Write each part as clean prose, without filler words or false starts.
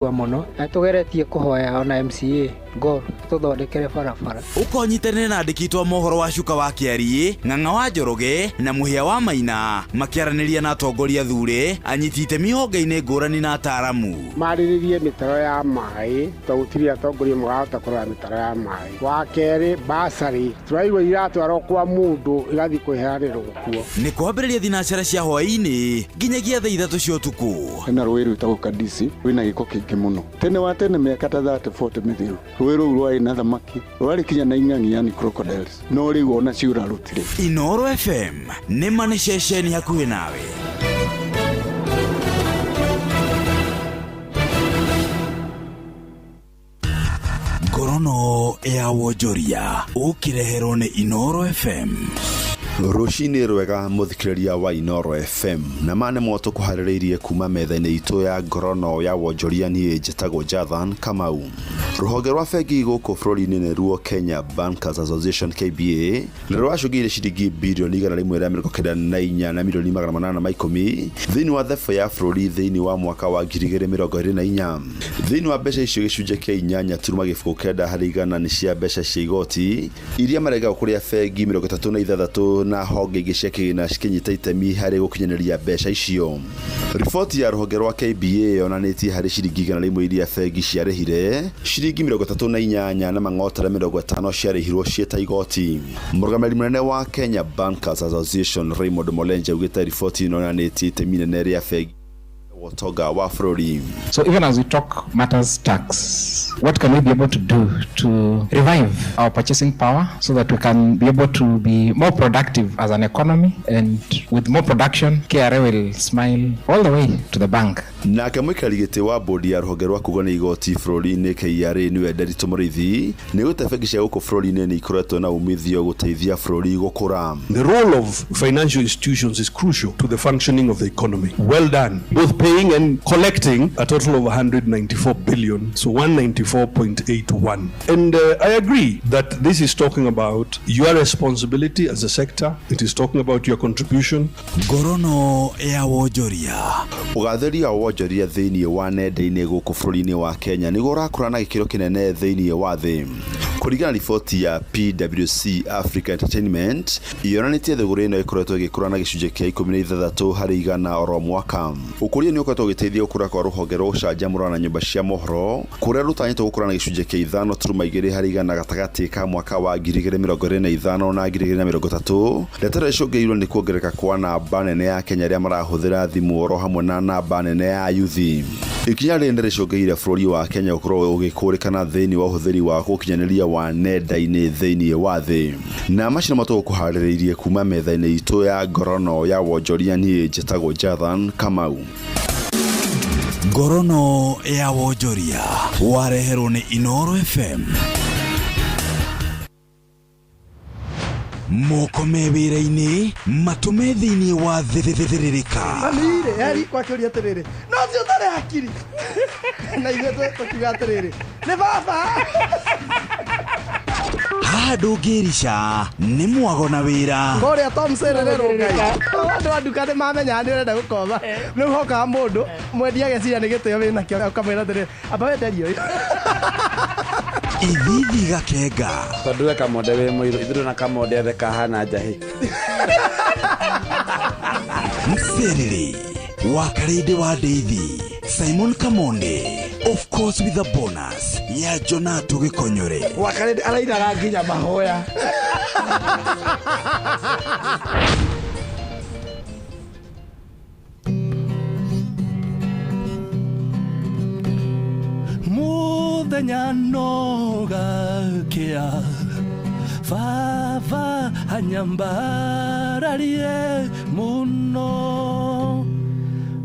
Mũno na tũgeretie kũhoya ona MCA Gor tũthondekere barabara. Ũkonyitanĩre na andĩki itũ a mohoro wa Cuka wa Kĩariĩ, Ng'ang'a wa Njoroge na Mũhĩa wa Maina makĩaranĩria na atongoria athure, anyiti itemi honge-inĩ ngũrani na ataaramu. Marĩrĩrie mĩtaro ya maĩ tondũ gũtirĩ atongoria marahota kũrora mĩtaro ya maĩ. Wa kerĩ bursary tũraigua iratwarwo kwa mũndũ igathiĩ kũheanĩrwo kuo. Nĩ kwambĩrĩria thinacara cia hwaĩ-inĩ nginyagia thaa 3 cia ũtukũ. Hena rũĩ rwĩtagwo Kadisi rwĩna gĩko kĩingĩ mũno. Tene wa tene mĩaka ta 30 40 mĩthiru, rũĩ rũu rwarĩ na thamaki, rwarĩ kinya na ing'ang'i yani crocodiles, no rĩu ona ciũra rũtirĩ. Inooro FM nĩ ma nĩ ceceni hakuhĩ nawe. Ngorono ya wonjoria ũkĩreherwo nĩ Inooro FM. Rũcinĩ rwega mũthikĩrĩria wa Inooro FM na ma nĩmo tũkũharĩrĩirie kuma metha-inĩ itũ ya ngorono ya wonjoria. Niĩ njĩtagwo Jathan Kamau. Rũhonge rwa bengi gũkũ bũrũri-inĩ nĩruo Kenya Bankers Association KBA nĩ rwacũngĩire ciringi birioni 194 na mirioni 810 thĩinĩ wa thebo ya bũrũri thĩinĩ wa mwaka wa 2024. Thĩinĩ wa mbeca icio, gĩcunjĩ kĩa 8.9 harĩ igana nĩ cia mbeca cia igoti iria marengagwo kũrĩa bengi 36 na honge ingĩ cia kĩgĩna cikĩnyita itemi harĩ gũkinyanĩria mbeca icio. Riboti ya rũhonge rwa KBA yonanĩtie harĩ ciringi 100 iria bengi ciarĩhire, ciringi 38 na mang'otera 50 ciarĩhirwo ciĩ ta igoti. Mũrũgamĩrĩri mũnene wa Kenya Bankers Association Raymond Molenje augĩte riboti ĩno yonanĩtie itemi inene rĩa bengi ũtonga wa bũrũri. So even as we talk matters tax, what can we be able to do to revive our purchasing power so that we can be able to be more productive as an economy, and with more production, KRA will smile all the way to the bank. Nake mũikarĩri gĩtĩ wa bodi ya rũhonge rwa kũgania igoti bũrũri-inĩ KRA nĩwe Nderitu Mũrĩithi nĩ gũte bengi cia gũkũ bũrũri-inĩ nĩ ikoretwo na umithio gũteithia bũrũri gũkũra. The role of financial institutions is crucial to the functioning of the economy. Well done, both paying and collecting a total of 194 billion, so 194.81. And I agree that this is talking about your responsibility as a sector, it is talking about your contribution. Ngorono ya wonjoria. Ũgathĩria wa wonjoria thĩinĩ wa nenda-inĩ gũkũ bũrũri-inĩ wa Kenya nĩguo ũrakũra na gĩkĩro kĩnene thĩinĩ wa thĩ. Kũringana na riboti ya PwC Africa Entertainment yonanĩtie thũgũrĩ ĩno ĩkoretwo ĩgĩkũra na gĩcunjĩ kĩa 16 harĩ igana oro mwaka. Ũkũria nĩ ũkoretwo ũgĩteithia gũkũra kwa rũhonge rwa gũcanjamũra na nyũmba cia mohoro kũrĩa rũtanyĩtwo gũkũra na gĩcunjĩ kĩa 5.2 harĩ igana gatagatĩ ka mwaka wa 2025 na 2030. Ndeto ĩrĩa ĩcũngĩrĩirio nĩ kuongerereka kwa namba nene ya Kenya arĩa marahũthĩra thimũ oro hamwe na namba nene ya yuthi. Ikinya rĩrĩ nĩ rĩcũngĩrĩire bũrũri wa Kenya gũkorwo ũgĩkũrĩkana thĩinĩ wa ũhũthĩri wa gũkinyanĩria wa nenda-inĩ thĩinĩ wa thĩ. Na macio nĩmo tũgũkũharĩrĩirie kuma metha-inĩ itũ ya ngorono ya wonjoria. Niĩ njĩtagwo Jathan Kamau. Ngorono ya wonjoria wareherwo nĩ Inooro FM. Moko me wĩra-inĩ, matũ me thĩinĩ wa thĩrĩrĩka. Mami-rĩ eri kwakĩũria atĩrĩrĩ, no ũcio ũtarĩ hakiri, na ithuĩ tũkiuga atĩrĩrĩ, nĩ baba. Haha ndũngĩrica nĩ mwago na wĩra. Kũrĩa Tom Serere Ngai, andũ a nduka nĩ mamenyaga nĩ ũrenda gũkomba. Rĩu hokaga mũndũ mwendia ageciria nĩ gĩtĩo wĩnakĩo, ũkamwĩra atĩrĩrĩ, amba wenderie ũyũ. Ithithi gakenga. Tondũ we Kamonde wĩ mũirũ, ithuĩ na Kamonde othe kahana njahĩ. Mserere wa Karĩndĩ wa Ndeithi Simon Kamonde, of course with a bonus ya Jonato Gĩkonyore. Wakarĩndĩ arainaga nginya mahoya. Muthenya no gakia baba anyambararie muno.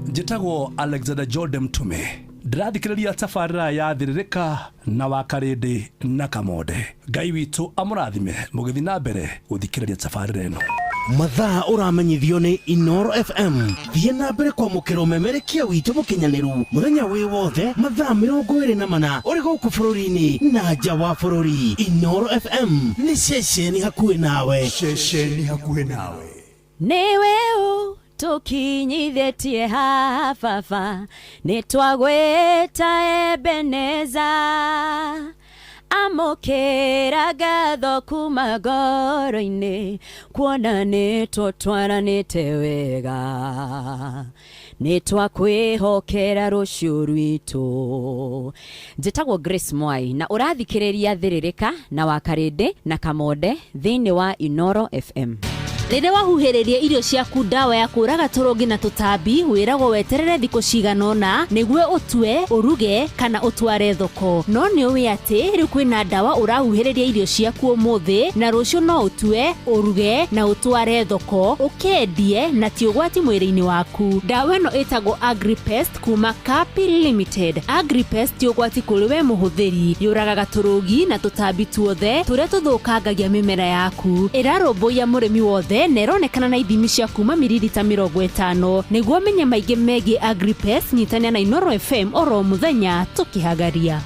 Njĩtagwo Alexander Jordan Mtume, ndĩrathikĩrĩria tabarĩra ya Thĩrĩrĩka na Wakarĩndĩ na Kamonde. Ngai witũ amũrathime mũgĩthiĩ na mbere gũthikĩrĩria tabarĩra ĩno. Mathaa ũramenyithio nĩ Inoro FM. Thiĩ na mbere kwamũkĩra ũmemerekia witũ mũkinyanĩru mũthenya wĩ wothe mathaa 24 ũrĩ gũkũ bũrũri-inĩ na nja wa bũrũri. Inoro FM nĩ ceceni hakuhĩ nawe. Ceceni hakuhĩ nawe. Nĩwe. Ũtũkinyithĩtie haha baba, nĩ twagwĩta Ebeneza. Amũkĩra ngatho kuma ngoro-inĩ, kuona nĩ tũtwaranĩte wega, nĩ twakwĩhokera rũciũ rwitũ. Njĩtagwo Grace Mwai na ũrathikĩrĩria Thĩrĩrĩka na Wakarĩndĩ na Kamonde thĩinĩ wa Inoro FM. Rĩrĩa wahuhĩrĩria irio ciaku ndawa ya kũraga tũrũngi na tũtambi, wĩragwo weterere thikũ cigana ũna nĩguo ũtue, ũruge kana ũtware thoko. No nĩ ũĩ atĩ rĩu kwĩna ndawa ũrahuhĩrĩria irio ciaku ũmũthĩ na rũciũ no ũtue, ũruge na ũtware thoko, ũkendie na ti ũgwati mwĩrĩ-inĩ waku. Ndawa ĩno ĩtagwo Agripest kuma Kapi Limited. Agripest ti ũgwati kũrĩ we mũhũthĩri, yũragaga tũrũgi na tũtambi tuothe tũrĩa tũthũkangagia mĩmera yaku. Ĩrarũmbũiya mũrĩmi wothe na ĩronekana na ithimi cia kuma miririta 50. Nĩguo ũmenye maingĩ megiĩ Agripest, nyitanĩra na Inoro FM oro mũthenya tũkĩhagaria.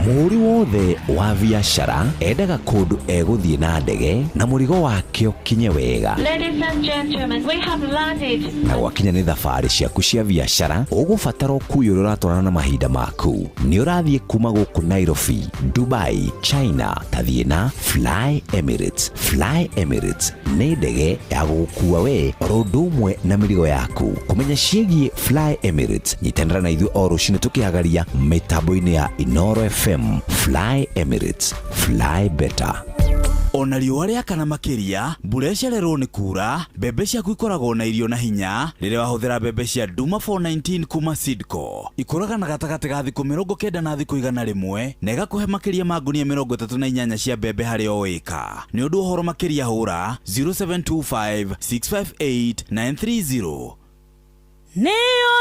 Mũhũri wothe wa biacara endaga kũndũ egũthiĩ na ndege na mũrigo wake ũkinye wega. Ladies and gentlemen, we have landed. Na gwakinya nĩ thabarĩ ciaku cia biacara, ũgũbatara ũkui ũrĩa ũratwarana na mahinda maku. Nĩ ũrathiĩ kuma gũkũ Nairobi, Dubai, China, tathiĩ na Fly Emirates. Fly Emirates nĩ ndege ya gũgũkua we oro ũndũ ũmwe na mĩrigo yaku. Kũmenya ciĩgiĩ Fly Emirates, nyitanĩra na ithuĩ o rũcinĩ tũkĩhagaria mĩtambo-inĩ ya Inoro FM. Fly Emirates, fly better. Ona riũa rĩakana makĩria, mbura ĩcererwo nĩ kura, mbembe ciaku ikoragwo na irio na hinya rĩrĩa wahũthĩra mbembe cia Duma 419 kuma Seedco. Ikũraga na gatagatĩ ga thikũ 90 na thikũ 101 na ĩgakũhe makĩria ma ngunia 38 cia mbembe harĩ o ĩka. Nĩ ũndũ ũhoro makĩria hũra 0725 658 930. Nĩ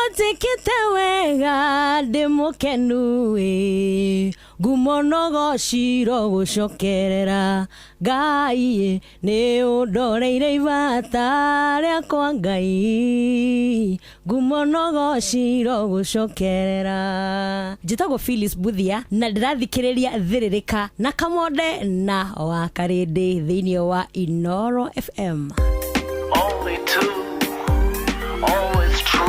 ũnjĩkĩte wega, ndĩ mũkenu ĩ, ngumo no gociro gũcokerera Ngai, nĩ ũndoreire ibata rĩakwa Ngai, ngumo no gociro gũcokerera. Njĩtagwo Phyllis Buthia na ndĩrathikĩrĩria Thĩrĩrĩka na Kamonde na Wakarĩndĩ thĩinĩ wa Inoro FM. Only two, always true.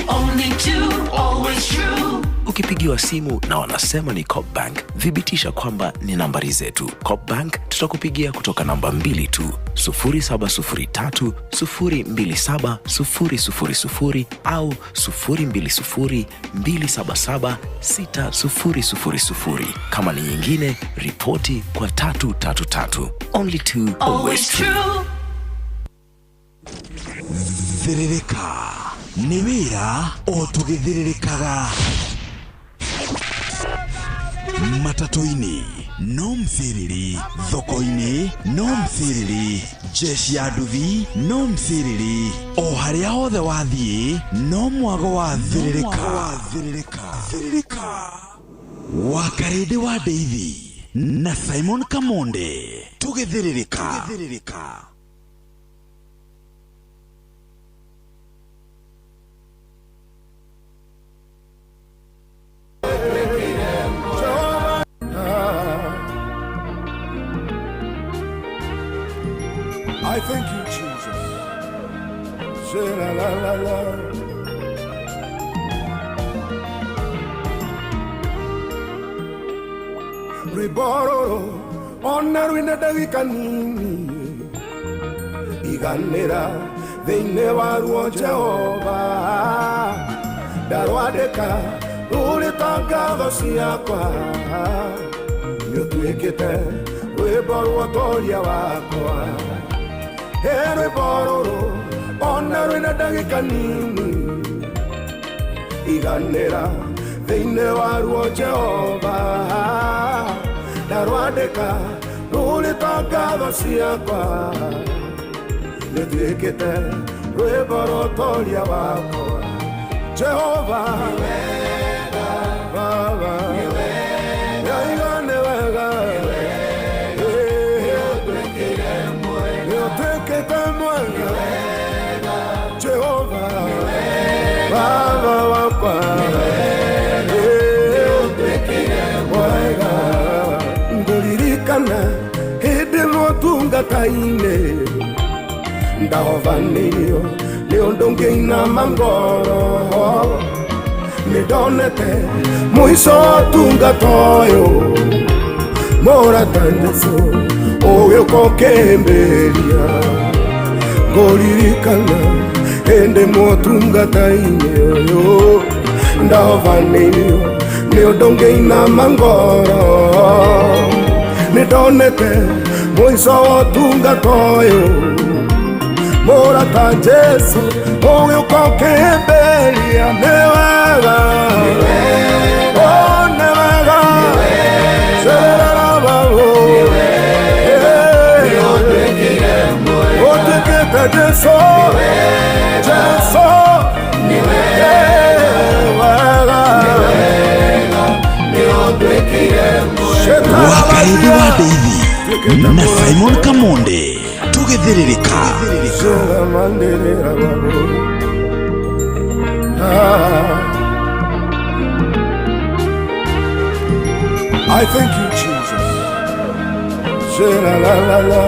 Only two, always true. Ukipigiwa simu na wanasema ni Coop Bank, thibitisha kwamba ni nambari zetu. Coop Bank tutakupigia kutoka namba mbili tu, 0703 027 000 au 020 277 6000. Kama ni nyingine, ripoti kwa 333. Only two, Always true. Thĩrĩrĩka nĩ wĩra o tũgĩthĩrĩrĩkaga, matatũ-inĩ no mcĩrĩri, thoko-inĩ no mcĩrĩri, jeshi ya nduthi no mcĩrĩri, o harĩa hothe wathiĩ no mwago wa thĩrĩrĩka. Wakarĩndĩ wa Ndeithi na Simon Kamonde tũgĩthĩrĩrĩka. I thank you, Jesus. Say la la la la. Rwĩmbo ona rwĩna ndagĩka nini, iganĩra thĩinĩ waruo Jehova, ndarwandĩka rũrĩ ta ngatho ciakwa, nĩũtuĩkĩte rwĩmbo rwa ũtoria wakwa. He rwĩmbo rũrũ ona rwĩna ndagĩka nini, iganĩra thĩinĩ waruo Jehova, ndarwandĩka rũrĩ ta ngatho ciakwa, nĩtuĩkĩte rwĩmbo rwa ũtoria wakwa. Jehova Baba, Ngai nĩ wega, nĩũtuĩkĩte mwega, Jehova Baba wakwa, mwega. Ngũririkana hĩndĩ ĩmwe ũtungata-inĩ, Ndahovanĩirio nĩ ũndũ ngĩinama ngoro. Nĩndonete mũico ũtungata ũyũ, mũrata Jesũ ũgĩũka ũkĩhĩmbĩria. Ngũririkana hĩndĩ motungata-inĩ ũyũ, ndahovanĩirio nĩ ũndũ ngĩinama ngoro. Nĩndonete mũico wa ũtungata ũyũ, mũrata Jesũ ũgĩũka ũkĩhĩmbĩria. Nĩ wega, oh, nĩ wega, cerera babo, ũtuĩkĩte Jesũ, Jesũ, nĩ wega. Wakarĩndĩ wa Ndeithi na Simon Kamonde tũgĩthĩrĩrĩka. I thank you, Jesus. Say la la la la.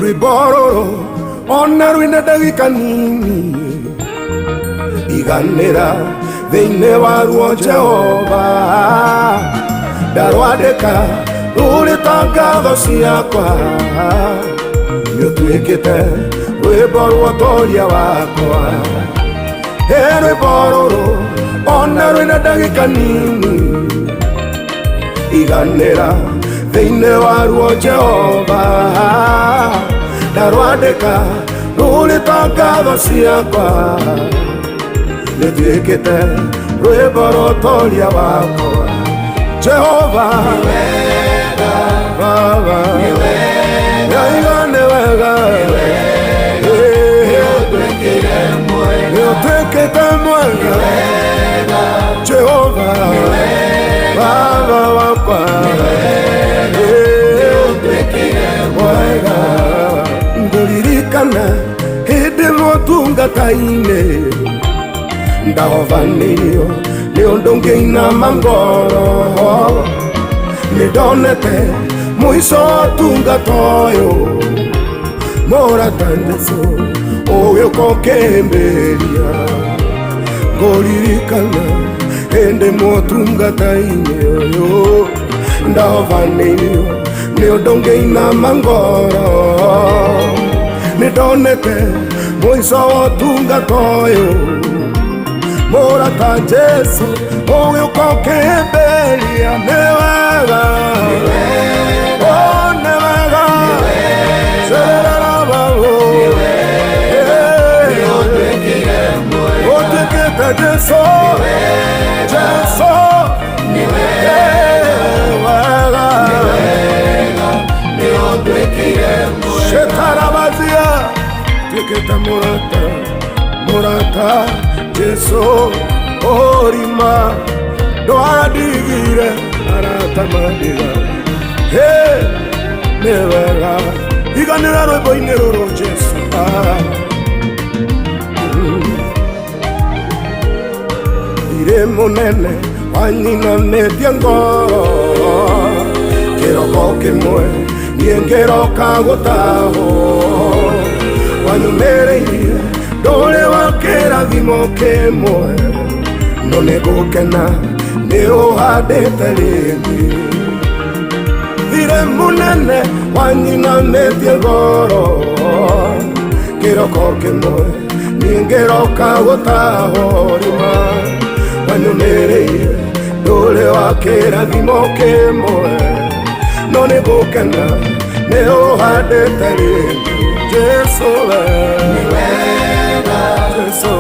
Rwĩmbo rũrũ ona rwĩna ndagĩka nini, iganĩra thĩinĩ waruo Jehova. Ndarwandĩka rũrĩ ta ngatho ciakwa, nĩũtuĩkĩte rwĩmbo rwa ũtoria wakwa. He rwĩmbo rũrũ ona rwĩna ndagĩka nini, iganĩra thĩinĩ waruo Jehova. Ndarwandĩka rũrĩ ta ngatho ciakwa, nĩtuĩkĩte rwĩmbo rwa ũtoria wakwa. Jehova, Baba, Ngai nĩ wega, nĩũtuĩkĩte mwega. Jehova, Baba wakwa, mwega. Ngũririkana hĩndĩ motungata-inĩ, ndahovanĩirio nĩ ũndũ ngĩinama ngoro. Nĩndonete mũico ũtungata ũyũ, mũrata Jesũ ũgĩũka ũkĩhĩmbĩria. Ngũririkana hĩndĩ motungata-inĩ ũyũ, ndahovanĩirio nĩ ũndũ ngĩinama ngoro. Nĩndonete mũico wa ũtungata ũyũ, mũrata Jesũ ũgĩũka ũkĩhĩmbĩria. Nĩ wega, oh, nĩ wega, cerera babo, ũtuĩkĩte Jesũ, Jesũ, nĩ wega. Shetarabazia, tuĩkĩte mũrata, mũrata Jesũ ũrima, ndwandigire arata mandiga. He, nĩ wega, iganĩra rwĩmbo-inĩ rũrũ Jesũ. Irĩ mũnene wanyinamĩtie ngoro, kĩroko kĩmwe niĩ ngĩroka gũtahwo. Wanyumĩrĩirie ndũrĩ wa kĩrathimo kĩmwe, no nĩngũkena nĩ ũhandĩte rĩngĩ. Thirĩ mũnene wanyinamĩtie ngoro, kĩroko kĩmwe niĩ ngĩroka gũtahwo. Rima wanyumĩrĩirie ndũrĩ wa kĩrathimo kĩmwe, no nĩngũkena nĩ ũhandĩte rĩngĩ. Jesũ we, Jesũ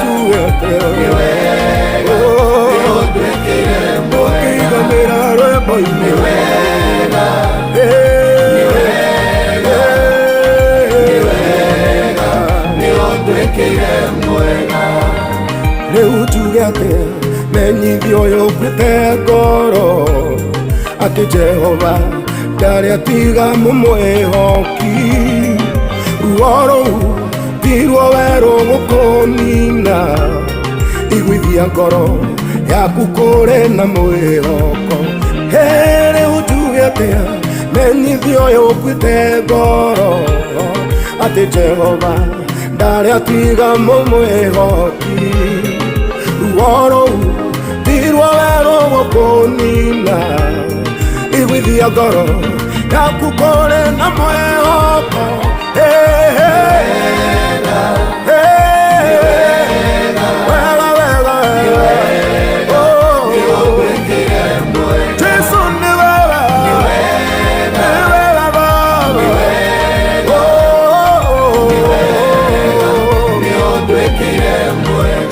tuĩte, ũkĩiganĩra rwĩmbo-inĩ. Rĩu njuge atĩa menyithio ũyũ ũkuĩte ngoro, atĩ Jehova ndarĩ atiga mũmwĩhoki. Ruo rũu ti ruo werũ gũkũnina, iguithia ngoro. Yaku kũrĩ na mwĩhoko. Rĩu njuge atĩa menyithio ũyũ ũkuĩte ngoro atĩ Jehova ndarĩ atiga mũmwĩhoki. Ruo rũu ti rwa werũ gũkũnina, iguithia ngoro yaku kũrĩ na mwĩhoko. Wega wega oh. Jesu ni wega, ni wega Baba. Oh,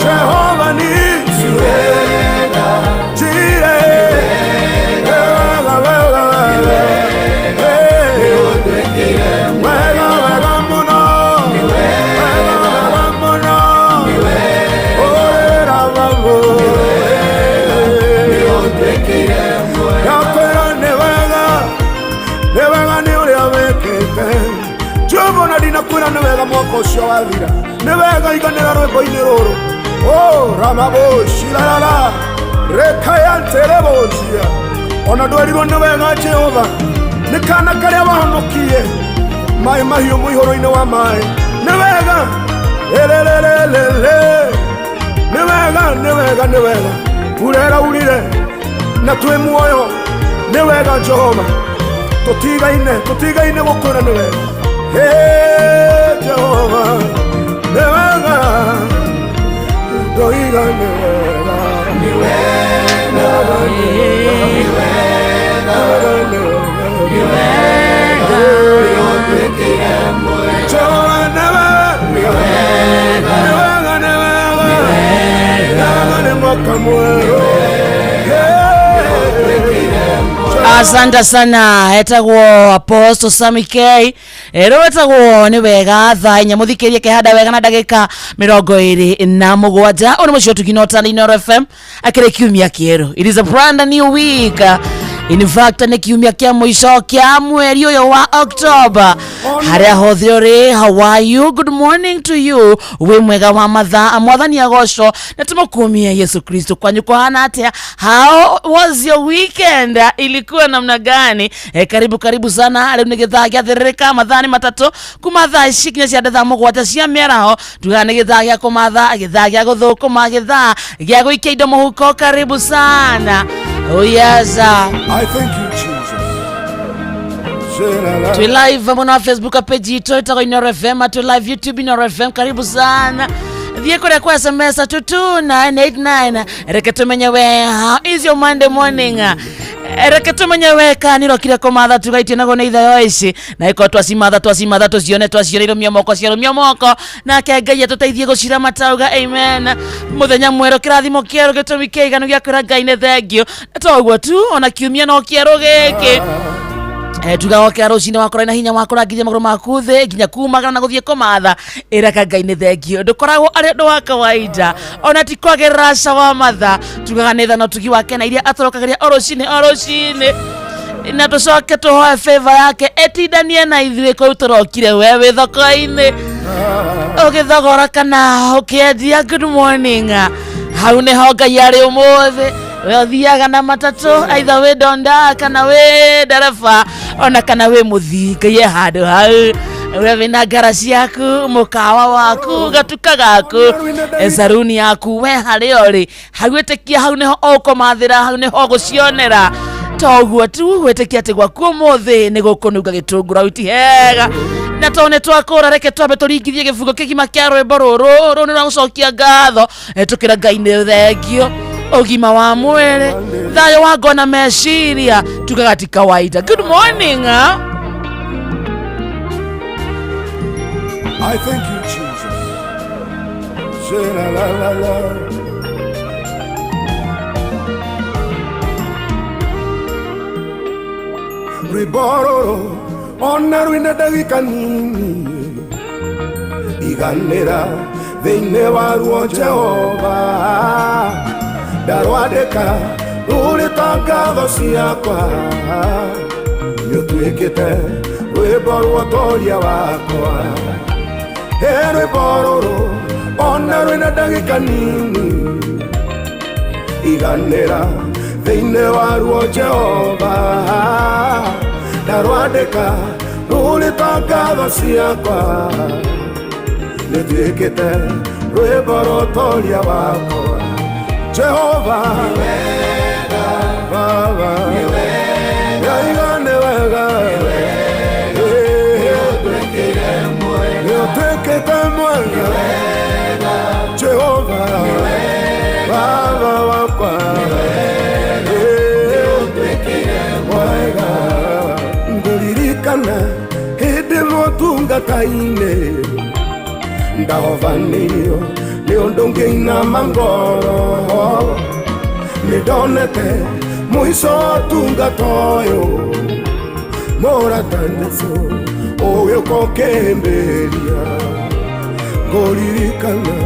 Jehova nisi Jireh. Wega wega wega. Wega wega mũno. Wega wega mũno. Ũrĩra baba. Ndakwĩra nĩ wega, nĩ wega nĩ ũrĩa wĩkĩte. Jehova na ndinakwĩra nĩ wega mwaka ũcio wathira. Nĩ wega iganĩra rwĩmbo-inĩ rũrũ. Oh, ramaboshirarara rekayantereboshia. Ona ndwerirwo nĩ wega Jehova nĩ kana karĩa wahonokie maĩ mahiũ mũihũro-inĩ wa maĩ. Nĩ wega ĩrĩrĩrĩrĩrĩ. Nĩ wega, nĩ wega, nĩ wega mbura ĩraurire na twĩ muoyo. Nĩ wega Jehova, tũtigaine, tũtigaine gũkwĩra nĩ wega. Hey, Jehova nĩ wega, ndoiga nĩ wega, nĩ wega, nĩ wega, nĩ wega. Jehova nĩ wega, nĩ wega, nĩ wega, nĩ wega, nĩ mwaka mwerũ. Asante sana etagwo Apostle Sammy K ero etagwo nĩ wega thaa inya mũthikĩrie kĩhanda wega na ndagĩka 27 ũyũ nĩ mũciĩ ũtugino Inooro FM akĩrĩ kiumia kĩerũ. It is a brand new week. In fact nĩ kiumia kĩa mũico kĩa mweri ũyũ wa October. Harĩa hothe ũrĩ, how are you? Good morning to you. Wĩ mwega wa mathaa, mwathani agocwo na tũmũkumie Yesu Kristo. Kwanyu kũhana atĩa? How was your weekend? Ilikuwa namna gani? Karibu karibu sana. Rĩu nĩ gĩthaa gĩathĩrĩrĩka mathaa nĩ matatũ kuma thaa ici kinya cia thaa mũgwanja cia mĩaraho. Tugaga nĩ gĩthaa gĩa kũmatha, gĩthaa gĩa gũthũkũma, gĩthaa gĩa gũikia indo mũhuko. Karibu sana. Oh yes. I thank you, Jesus. Twi live mwena wa Facebook page itũ ĩtagwo Inooro FM, twi live YouTube Inooro FM. Karibu sana. Thiĩ kũrĩa kwa SMS 22989 reke tumenye we how is your Monday morning. Reke tumenye we kana nĩũrokire kũmatha tugaitie naguo nĩ ithayo ici na ĩkorwo twacimatha twacimatha tũcione twacione irũmio moko ciarũmio moko nake Ngai atũteithie gũcira matauga amen. Mũthenya mwerũ, kĩrathimo kĩerũ, gĩtũmi kĩiganu gĩa kwĩra Ngai nĩ thengio. Na to ũguo tu, ona kiumia no kĩerũ gĩkĩ. Tuga wokĩra rũcinĩ wakorwo na hinya wa kũrangithia magũrũ maku thĩ nginya kumagara na gũthiĩ kũmatha, ĩraka Ngai nĩ thengio. Ndũkoragwo arĩ ũndũ wa kawaida ona ti kwagĩrĩra aca wa matha. Tugaga nĩ tha na ũtugi wake na iria atũrokagĩria o rũcinĩ o rũcinĩ, na tũcoke tũhoe favor yake ĩtindanie na ithuĩ kũu tũrokire. We wĩ thoko-inĩ ũgĩthogora kana ũkĩendia, good morning. Hau nĩho Ngai arĩ ũmũthĩ. We ũthiaga na matatũ, aitha wĩ donda kana wĩ ndereba ona kana wĩ mũthii, Ngai e handũ hau. We wĩna ngara ciaku, mũkawa waku, gatuka gaku, saruni yaku, we harĩa ũrĩ hau ĩtĩkia hau nĩho ũkũmathĩra, hau nĩho ũgũcionera. Toguo tu gwĩtĩkia atĩ gwaku ũmũthĩ nĩ gũkũnunga gĩtũngũrũ hau ti hega. Na tondũ nĩ twakũra, reke twambe tũringithie gĩbungo kĩgima kĩa rwĩmbo rũrũ. Rũrũ nĩ rwa gũcokia ngatho. Tũkĩra Ngai nĩ thengio, ũgima wa mwĩrĩ, thayũ wa ngoro na meciria, tugaga ti kawaida. Good morning, ah. I thank you, Jesus. Say la la la la. Rwĩmbo rũrũ ona rwĩna ndagĩka nini iganĩra thĩinĩ wa ruo Jehova ndarwandĩka rũrĩ ta ngatho ciakwa nĩũtuĩkĩte rwĩmbo rwa ũtoria wakwa. He rwĩmbo rũrũ ona rwĩna ndagĩka nini Iganĩra thĩinĩ waruo Jehova ndarwandĩka rũrĩ ta ngatho ciakwa nĩnduĩkĩte rwĩmbo rũtoria wakwa Jehova Baba Ngai nĩ wega nĩũtuĩkĩte mwega Jehova Baba wakwa mwega ngũririkana hĩndĩ motungata-inĩ ndahovanĩirio nĩ ũndũ ngĩinama ngoro nĩndonete mũico wa ũtungata ũyũ mũrata Jesũ ũgĩũka ũkĩhĩmbĩria ngũririkana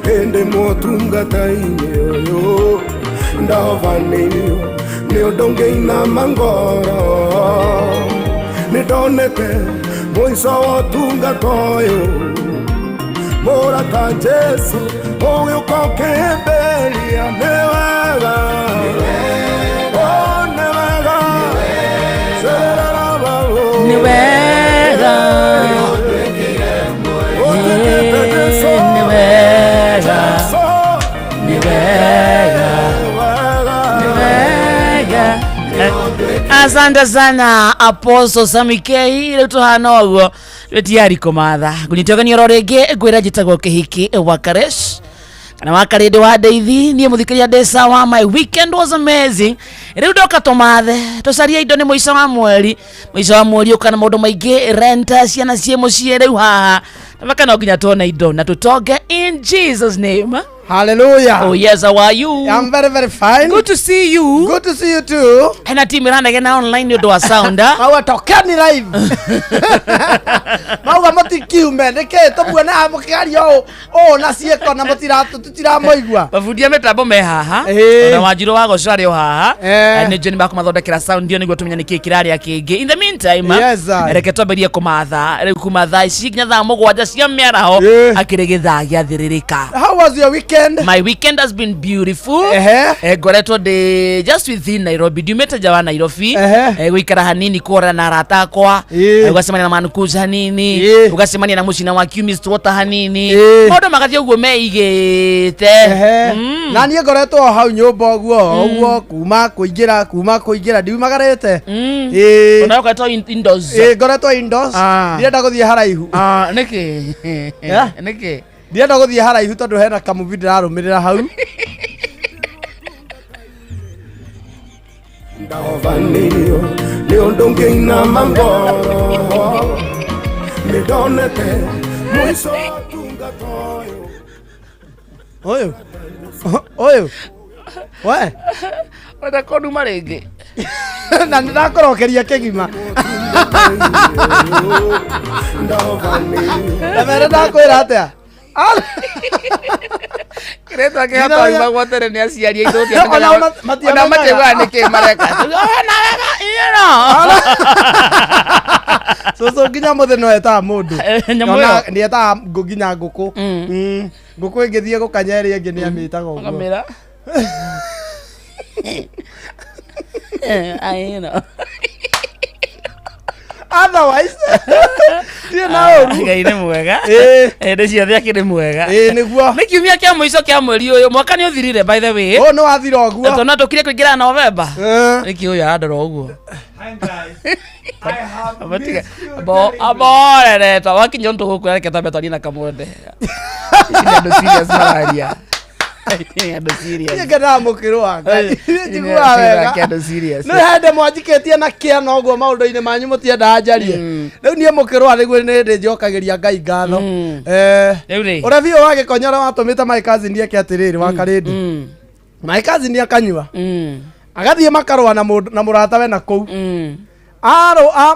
hĩndĩ motungata-inĩ ũyũ ndahovanĩirio nĩ ũndũ ngĩinama ngoro nĩndonete mũico wa ũtungata ũyũ mũrata Jesũ ũgĩũka ũkĩhĩmbĩria nĩ wega Oh, nĩ wega Nĩ wega Nĩ wega Nĩ wega Nĩ wega Asante sana Apostle Sammy K rĩu tũhana ũguo twĩ tayari kũmatha ngũnyitĩgani oro rĩngĩ ngwĩra njĩtagwo kĩhiki wa Karesh kana wa Karĩndĩ wa Ndeithi niĩ mũthikĩria ndĩ sawa my weekend was amazing rĩu ndoka tũmathe tũcarie indo nĩ mũico wa mweri mũico wa mweri ũka na maũndũ maingĩ rent ciana ciĩ mũciĩ rĩu haha tabaka no nginya tuone indo na tũtonge in Jesus name. Hallelujah. Oh yes, how are you? I'm very very fine. Good to see you. Good to see you too. Hena team iranegena online nĩ ũndũ wa sound. ah? Mauga tokeni live. Mauga mũtikiume nĩkĩ tũmuone haha mũkĩaria ũũ ũũ na ciĩko na tũtiramoigua. Mabundi a mĩtambo me haha Ĩĩ. ona wanjirũ wa goco arĩ o haha Eh. nĩ njũĩ nĩ makũmathondekera sound ĩyo nĩguo tũmenye nĩkĩ kĩrarĩa kĩngĩ in the meantime Yes, I. reke twambĩrie kũmatha rĩu kuma thaa ici nginya thaa mũgwanja cia mĩaraho akĩrĩ gĩthaa gĩathĩrĩrĩka. How was your weekend? My weekend has been beautiful. Ehe. Ngoretwo ndĩ just within Nairobi ndiumĩte nja wa Nairobi gũikara hanini kuorana na arata akwa ũgacemania na manukuza hanini ũgacemania na mũcina wa Chemist Water hanini maũndũ magathiĩ ũguo meigĩte. Na niĩ ngoretwo o hau nyũmba ũguo ũguo kuma kũingĩra kuma kũingĩra ndiumagarĩte. Ĩĩ. Ona ũkoretwo indoors. Ĩĩ ngoretwo indoors. Ndirenda gũthiĩ haraihu. Nĩkĩ? Yeah? Nĩkĩ? Ndirenda gũthiĩ haraihu tondũ hena kamuvi ndĩrarũmĩrĩra hau. Ndahovanĩirio nĩ ũndũ ngĩinama ngoro nĩndonete mũico wa ũtungata ũyũ Ũyũ ũyũ we Wenda kũnduma rĩngĩ na nĩndakũrokeria kĩgima na mere ndakwĩra atĩa kĩretwa kĩhota tene nĩ aciari aitũ Ona ona matiamenyaga. matiiguaga nĩkĩ mareka cũcũ nginya mũthĩ no etaga mũndũ Nyamũ Ona ĩyo? nĩ etaga ngũ nginya ngũkũ ngũkũ ĩngĩthiĩ gũkanya ĩrĩa ĩngĩ nĩ amĩtaga ũguo Akamĩra. I know. Otherwise ndirĩ na ũru Ngai nĩ mwega Ĩĩ. hĩndĩ ciothe akĩrĩ mwega Ĩĩ, nĩguo nĩ kiumia kĩa mũico kĩa mweri ũyũ mwaka nĩ ũthirire by the way ũyũ nĩ wathira ũguo tondũ tũkire kũingĩra Novemba nĩkĩ ũyũ arandora ũguo amborereta wakinya ũndũ gũkũ reke twambe twarie na kamwende Ici nĩ andũ serious mararia Nĩ andũ serious niĩ ngenaga mũkĩrũ wa Ngai Niĩ njiguaga wega Nĩ andũ serious nĩ hende mwanjikĩtie na kĩana ũguo maũndũ-inĩ manyu mũtiendaga njarie rĩu niĩ mũkĩrũa nĩguo nĩ ndĩ njokagĩria Ngai ngatho Rĩu rĩ. ũrĩa biũ wa gĩkonyora watũmĩte my cousin eke atĩrĩrĩ wa karĩndĩ my cousin akanyua agathiĩ makarũa na mũndũ- na mũratawe na kũu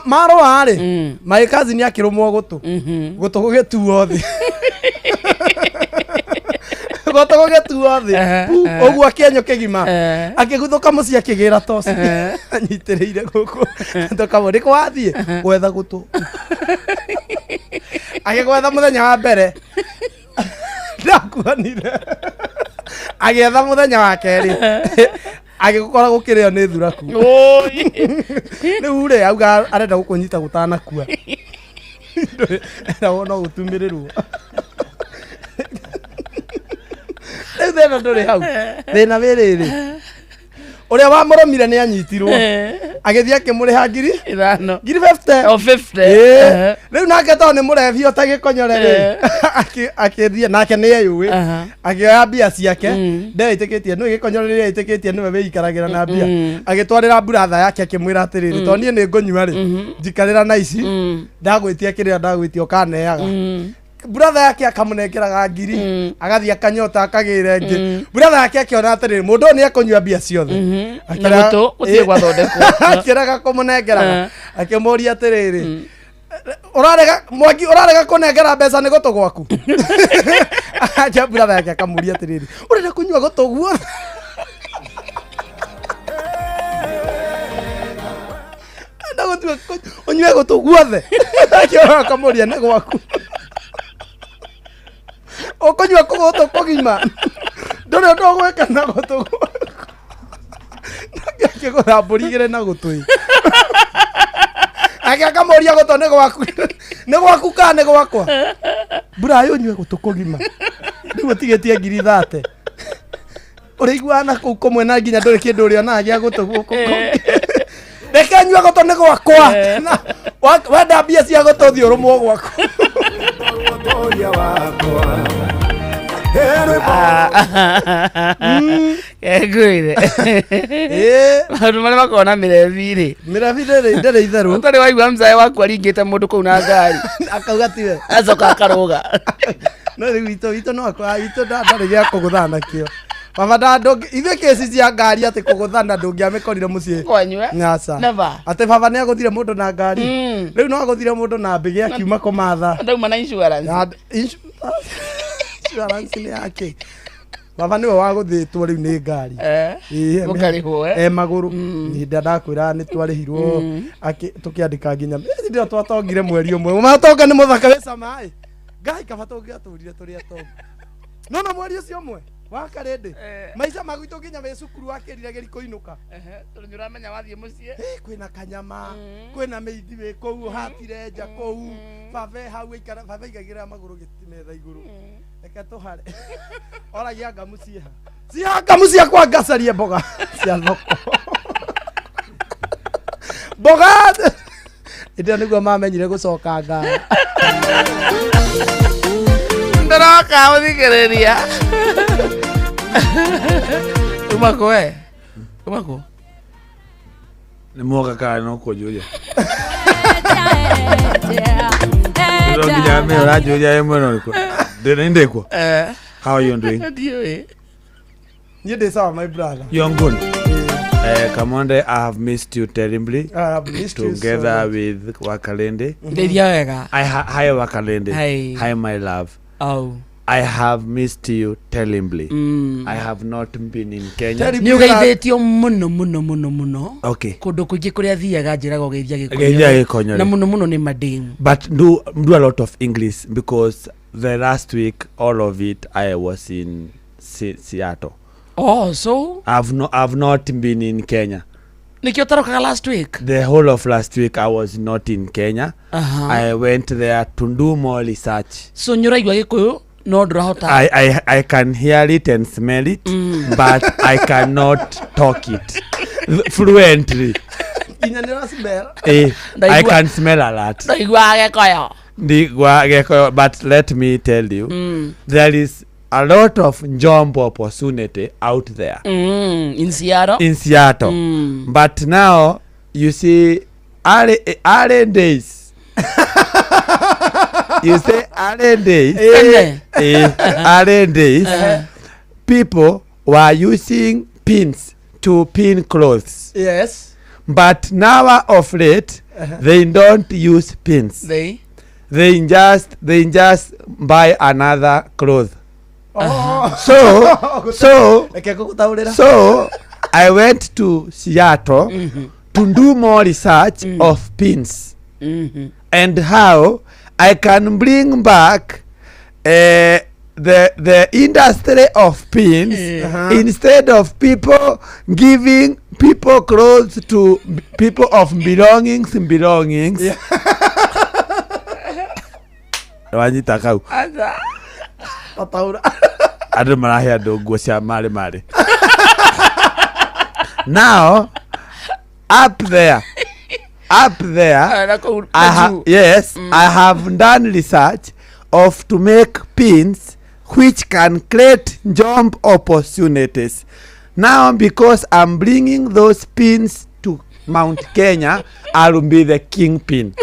marũa rĩ my cousin akĩrũmwo gũtũ gũtũ gũgĩtuo thĩ gũtũ gũgĩtuo thĩ Pu, ũguo akĩenyũ kĩgima akĩguthũka mũciĩ akĩgĩra toci anyitĩrĩire gũkũ tũkamũ nĩkũ wathiĩ gwetha gũtũ agĩgwetha mũthenya wa mbere ndakuonire Agĩetha mũthenya wa kerĩ agĩgũkora gũkĩrĩo nĩ thuraku. Rĩu rĩ auga arenda gũkũnyita gũtanakua. Eragwo no gũtumĩrĩrwo. Rĩu thĩna ndũrĩ hau. Thĩna wĩ rĩrĩ, ũrĩa wamũrũmire nĩ anyitirwo, agĩthiĩ akĩmũrĩha ngiri ithano, ngiri 50. O 50. Ĩĩ. Rĩu nake tondũ nĩ mũrebi o ta gĩkonyore rĩ, akĩthiĩ nake nĩ eyũĩ, akĩoya mbia ciake, ndeĩtĩkĩtie nĩ gĩkonyore, nĩ eĩtĩkĩtie nĩwe wĩikaragĩra na mbia, agĩtwarĩra buratha yake akĩmwĩra atĩrĩrĩ, tondũ niĩ nĩ ngũnyua rĩ, njikarĩra na ici, ndagwĩtia kĩrĩa ndagwĩtia ũkaneaga. Buratha yake akamũnengeraga ngiri, agathiĩ akanyota akagĩra ĩngĩ. Buratha yake akĩona atĩrĩrĩ, mũndũ ũyũ nĩ ekũnyua mbia ciothe. Na gũtũ gũtirĩ gwathondekwo. Akĩrega kũmũnengeraga, akĩmũria atĩrĩrĩ, ũrarega mwangi, ũrarega kũnengera mbeca nĩ gũtũ gwaku? Acha buratha yake akamũria atĩrĩrĩ, ũrenda kũnyua gũtũ guothe? Enda gũtua ũnyue gũtũ guothe? Akĩona akamũria, nĩ gwaku ũkũnyua kũgũtũ kũgima? Ndũrĩ ũndũ ũgwĩka na gũtũ gwaku. Akĩgũra mbũri igĩrĩ na gũtũ ĩ. Ake akamũria, gũtũ nĩ gwaku, nĩ gwaku kana nĩ gwakwa? Mbura ũnyue gũtũ kũgima, rĩu ũtigĩtie ngiri 30 ũrĩiguaga na kũu kũmwe na nginya ndũrĩ kĩndũ ũrĩonaga gĩa gũtũ gũkũ kũngĩ. Reke nyue gũtũ nĩ gwakwa. Na, wenda mbia cia gũtũ thiĩ ũrũmwo gwaku. Ngwire maũndũ marĩa makoragwo na mĩrebi rĩ. Mĩrebi ndĩrĩ itherũ. Ũtarĩ waigua mzae waku aringĩte mũndũ kũu na ngari? Akauga tiwe. Acoka akarũga. No rĩu itũ no akwa itũ ndarĩ gĩa kũgũthana nakĩo. Baba ithuĩ kĩci cia ngari atĩ kũgũthana ndũngĩamĩkorire mũciĩ. Kwanyu, eh? Aca. Never. Atĩ baba nĩ agũthire mũndũ na ngari, rĩu no agũthire mũndũ na mbĩgĩ akiuma kũmatha. Ndauma na insurance. Insurance nĩ yake? Baba nĩwe wagũthĩtwo rĩu nĩ ngari. Ĩĩ, Mũkarĩhwo, eh? E magũrũ hĩndĩ ĩrĩa ndakwĩra nĩ twarĩhirwo, tũkĩandĩka nginya hĩndĩ ĩyo twatongire mweri ũmwe. Matonga nĩ mũthaka wĩ cama ĩ ngai, kaba tũngĩatũrire tũrĩ atongu no na mweri ũcio ũmwe wa karĩndĩ maica magwitũ nginya wĩ cukuru wakĩrire gĩri kũinũka. Tondũ nĩ ũramenya wathiĩ mũciĩ kwĩna kanyama, kwĩna mĩithi wĩ kũu ũhatire nja kũu, baba e hau aikara, baba aigagĩrĩra magũrũ gĩti metha igũrũ, reke tũhare, oragia ngamu ciĩha, ciĩha ngamu ciakwa, ngacarie mboga cia thoko, mboga hĩndĩ ĩyo nĩguo mamenyire gũcoka ngara. Ndĩroka mũthikĩrĩria uma kũ we uma kũ? Nĩ mwoka kana no kũnjũria no nginya me ũranjũria ĩ mwena ũrĩkũ ndĩ ndĩkuo. How are you doing? Ndiũĩ. Niĩ ndĩ sawa, my brother. You're good. Kamonde, I have missed you terribly. I have missed you so Together much. with Wakalende. Ndeithia wega. Hi Wakalende. Hi. Hi my love. Oh. I have missed you terribly. I have not been in Kenya. Nĩ ũgeithĩtio mũno mũno mũno mũno. Okay. Kũndũ kũingĩ kũrĩa thiaga njĩraga ũgeithia. Geithia Gĩkonyore. Na mũno mũno nĩ mademu. But do a lot of English because the last week all of it I was in Seattle. Oh, so I've not been in Kenya. Nĩkĩo ũtarokaga last week? The whole of last week I was not in Kenya. I went there to do more research. So nĩ ũraigua gĩkũyũ no ndũrahota. I can hear it and smell it, but I cannot talk it fluently. Nginya nĩ ũracimera. I can smell a lot. Ndaiguaga gĩkũyũ. Ndigua gĩkũyũ, but let me tell you, there is a lot of job opportunity out there In Seattle. In Seattle. But now, you see, early days. You say early days. Early days. People were using pins to pin clothes. But now of late, they don't use pins. They just buy another cloth. Oh. So Reke ngũgũtaũrĩra. So I went to Seattle to do more research of pins and how I can bring back. the industry of pins, instead of people giving people clothes to people of belongings belongings. Wanyita kau. Aca. Tataura. Andå marahe andå nguo cia marä marä. Now up there, up there, Ah, na kũu I ha majuu. Yes, I have done research of to make pins which can create job opportunities. Now because I'm bringing those pins to Mount Kenya, I'll be the kingpin.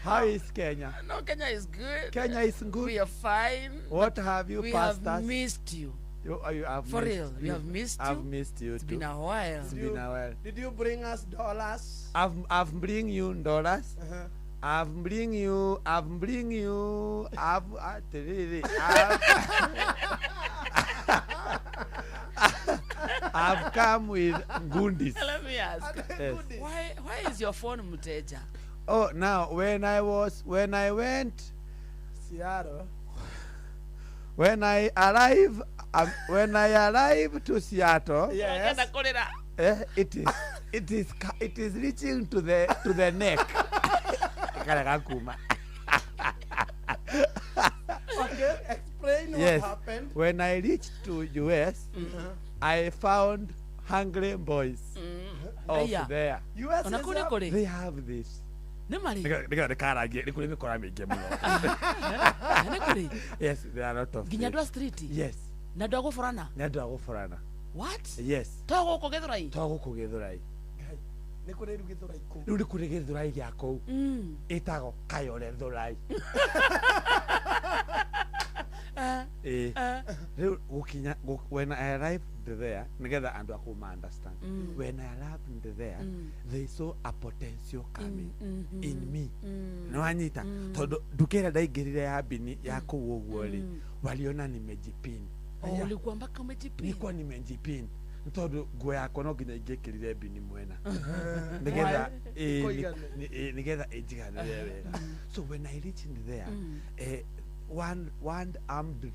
How is Kenya? No, Kenya is good. Kenya is good. We are fine. What have you We passed have us? missed you. You have For missed real, we you. have missed I've you. missed you It's too. been a while. It's been a while. Did you bring us dollars? I've bring you dollars. I've bring you. I've bring you. I've atiriri, I've come with gundis. Let me ask. Yes. Why is your phone mteja? Oh, now when I went Seattle. When I arrive, when I arrive to Seattle, Yes. Ũrenda kũrĩra. It is reaching to the neck. Ikarega kuma. Okay, explain Yes. what happened. When I reached to US, I found hungry boys of Aya. there. US Ona is kũu nĩ up. kũrĩ? They have this. Nĩ marĩ? Nĩgetha ndĩkarangie, nĩ kũrĩ mĩkora mĩingĩ mũno. Nĩ kũrĩ? Yes, there are a lot of Nginya things. andũ a street? Yes. Na andũ a gũborana? Nĩ andũ a gũborana. What? Yes. To gũkũ Gĩthũrai? To gũkũ Gĩthũrai. Nĩ kũrĩ rĩu Gĩthũrai kũu. Rĩu nĩ kũrĩ Gĩthũrai gĩa kũu. Ĩtagwo Kayore Thũrai. Ĩĩ. Rĩu gũkinya when I arrived there, nĩgetha andũ a kũu ma understand. When I arrived there, they saw a potential coming in me. Nĩ wanyita? Tondũ nduka ĩrĩa ndaingĩrire ya mbini ya kũu ũguo rĩ, waliona nimejipin. Oh, ulikuwa mpaka umejipin. Nilikuwa nimejipin. Nĩ tondũ nguo yakwa no nginya ingĩkĩrire mbini mwena nĩgetha ĩĩ, Ĩkũigane. nĩgetha ĩnjiganĩre wega. So when I reached in there, one armed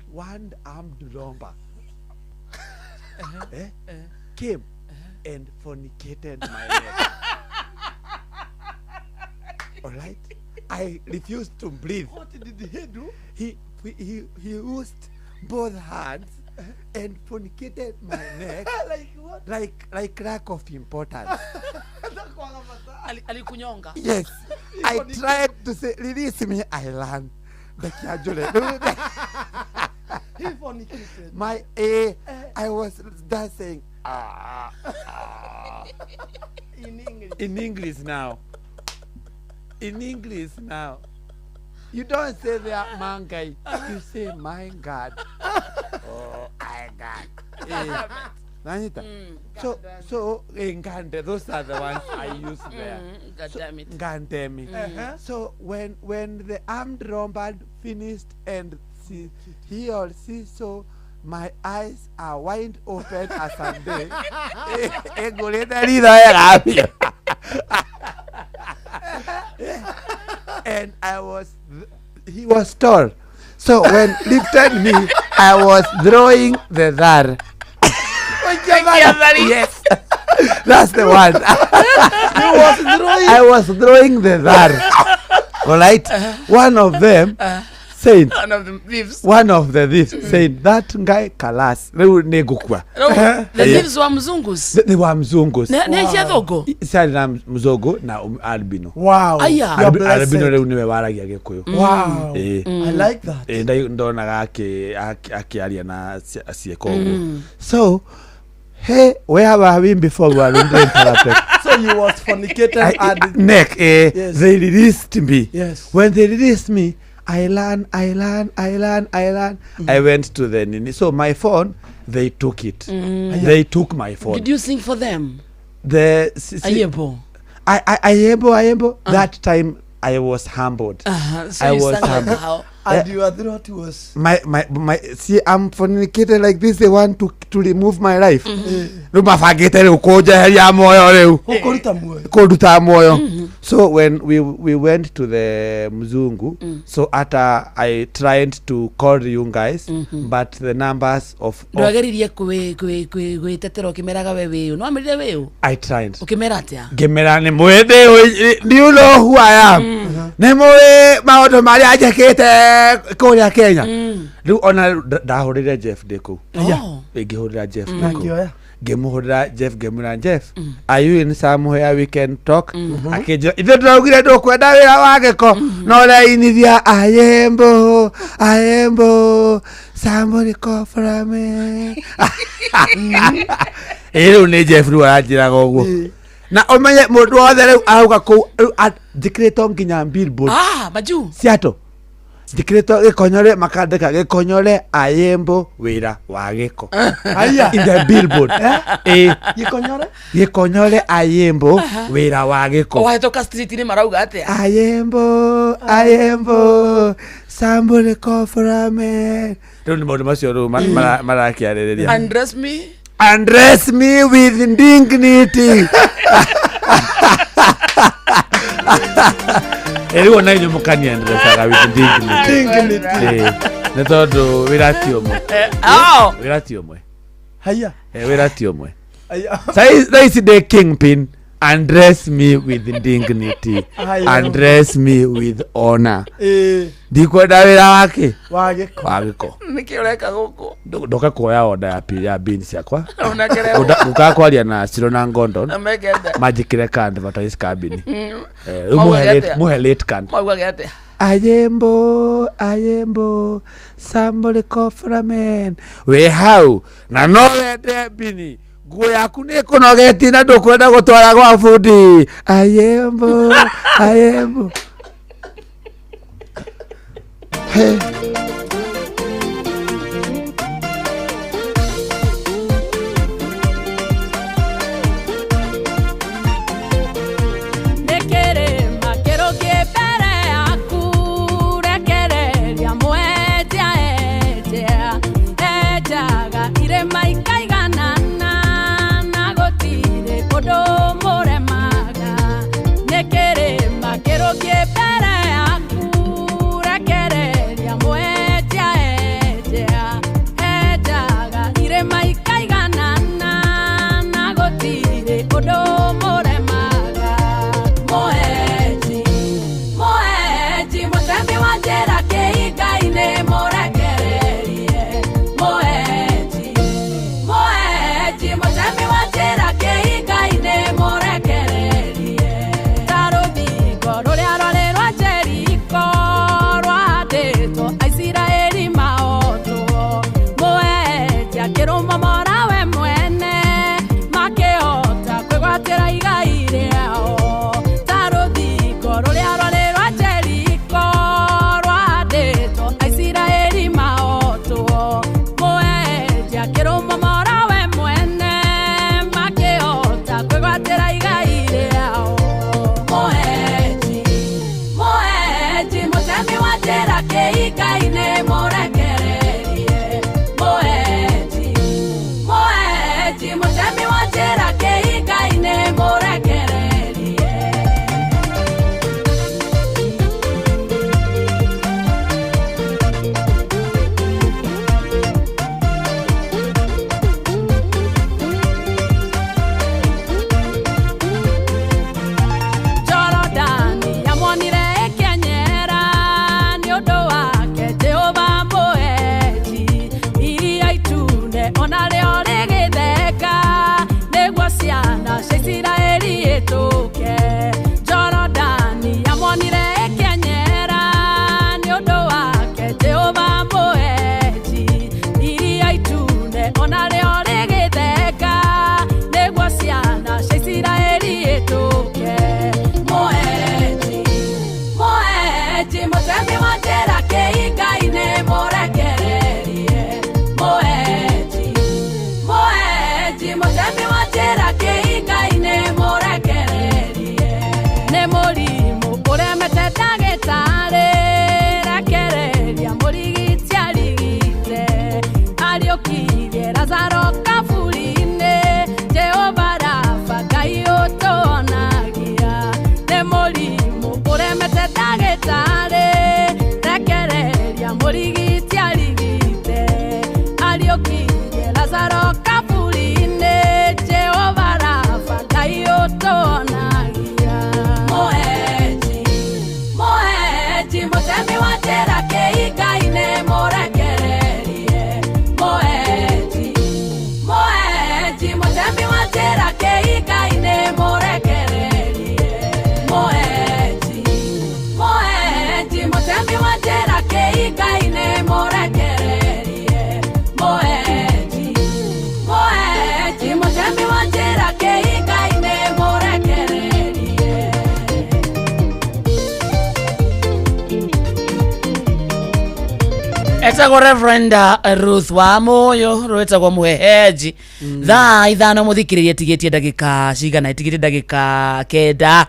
robber came and fornicated my neck. All right, I refused to breathe. What did he do? He used both hands and fornicated my neck. Like what? Like lack of importance. Alikunyonga. Yes. I tried to say, release me, I learned. He fornicated. My I was dancing. In English. In English now. In English now. You don't say that man guy. You say my God. Oh, I God. Nanita. So Ngande, those are the ones I use there. God damn it. God damn it. So when the armed robber finished and he or she saw my eyes are wide open as Sunday. And he was tall. So when lifted me, I was throwing the dar. Yes. That's the one. I was throwing the dar. All right. One of them said, One of the thieves. One of the thieves said, that guy kalas. No, the thieves were mzungus. They were mzungus. Ne cia thũngũ? Ciarĩ na mzungu na albino. Wow. Aya. Albino rĩu nĩwe waragia Gĩkũyũ. Wow. I like that. Ndonaga akĩaria na ciĩko ũguo. So, hey, where were we before we were interrupted? So you was fornicated and neck. Yes. They released me. Yes. When they released me, I learn. I went to the nini. So my phone, they took it. They took my phone. Did you sing for them? The Ayebo. Ayebo. That time I was humbled. So I you was sang like humbled. how? And your throat was My see, I'm fornicated like this. They want to remove my life. Rĩu mabangĩte rĩu kũnjeheria muoyo rĩu. Gũkũruta muoyo. Kũnduta muoyo. So when we went to the mzungu, so ata I tried to call you guys, but the numbers of Ndwageririe gwĩtetera ũkĩmeraga we wĩũ? No wamĩrire wĩũ? I tried. Ũkĩmera atĩa? Ngĩmera nĩ mwĩthĩ, do you know who I am? Nĩ mũĩ maũndũ marĩa njĩkĩte kũrĩa Kenya. Rĩu ona ndahũrĩre Jeff ndĩ kũu. Oh. Ngĩhũrĩra Jeff Na ndĩ kũu. akĩoya. Ngĩmũhũrĩra Jeff, ngĩmwĩra, "Jeff, are you in somewhere we can talk?" Akĩnjĩra, "Ithuĩ tũraugire ndũkwenda wĩra wa gĩko, no ũreinithia ayembo ayembo, somebody call for me." Ĩ rĩu nĩ Jeff rĩu aranjĩraga ũguo, na ũmenye mũndũ wothe rĩu arauga kũu rĩu njĩkĩrĩtwo nginya billboard. Ah, majuu. Seattle njĩkĩrĩtwo gĩkonyore, makandĩka "Gĩkonyore ayembo wĩra wa gĩko" Aya. in the billboard. Ĩ. Gĩkonyore. "Gĩkonyore ayembo wĩra wa gĩko." Wahĩtũka street-inĩ marauga atĩa? "Ayembo ayembo, somebody call for a man." Rĩu nĩ maũndũ macio rĩu marakĩarĩrĩria. Undress me. Undress me with dignity. Rĩu ona inyuĩ mũkaniandressaga with dignity. Dignity. Ĩ, nĩ tondũ wĩra ti ũmwe. Oh. Wĩra ti ũmwe. Haya. Eh, wĩra ti ũmwe. Aya. Thaa ici ndĩ kingpin. Undress me with dignity. Aya. Undress me with honor. Ĩ. Ndikwenda wĩra wake wa gĩko. Wa gĩko. Nĩkĩ ũreka gũkũ? Ndoka kuoya order ya beans yakwa. Ũnengererwo. Ngũkaga kwaria na Ciro na Ngondon. Mekete. Manjĩkĩre ka advertise kambini. Eh, rĩu Maugaga mũhe atĩa? mũhe late card. Maugaga atĩa? "Ayembo ayembo, somebody call for a man." Wĩ hau na no wende mbini, nguo yaku nĩ ĩkũnogetie na ndũkwenda gũtwara gwa bundi, ayembo ayembo. Hey. Nĩ kĩrĩma kĩrũngiĩ mbere yaku, rekereria mwendia enjea, enjaga irĩma ikaiganana na gũtirĩ ũndũ mũremaga. Nĩ kĩrĩma kĩrũngiĩ mbere yaku, rekereria mwendia. ndagĩtarĩ rekereria mũrigiti arigite ariũkirie Lazaro kaburi-inĩ Jehova Rafa Ngai ũtũhonagia mũenji mũenji mũtemi wa njĩra kĩhinga-inĩ mũrekererie mũenji mũenji mũtemi wa njĩra kĩhinga-inĩ mũrekererie mũenji mũenji mũtemi wa njĩra kĩhinga-inĩ mũrekererie mũenji mũenji mũtemi wa njĩra kĩhinga-inĩ mũrekererie. Etagwo Reverend Ruth wa Moyo rwetagwo Mũhehenji. Thaa 5 mũthikĩrĩria ĩtigĩtie ndagĩka cigana? Ĩtigĩtie ndagĩka 9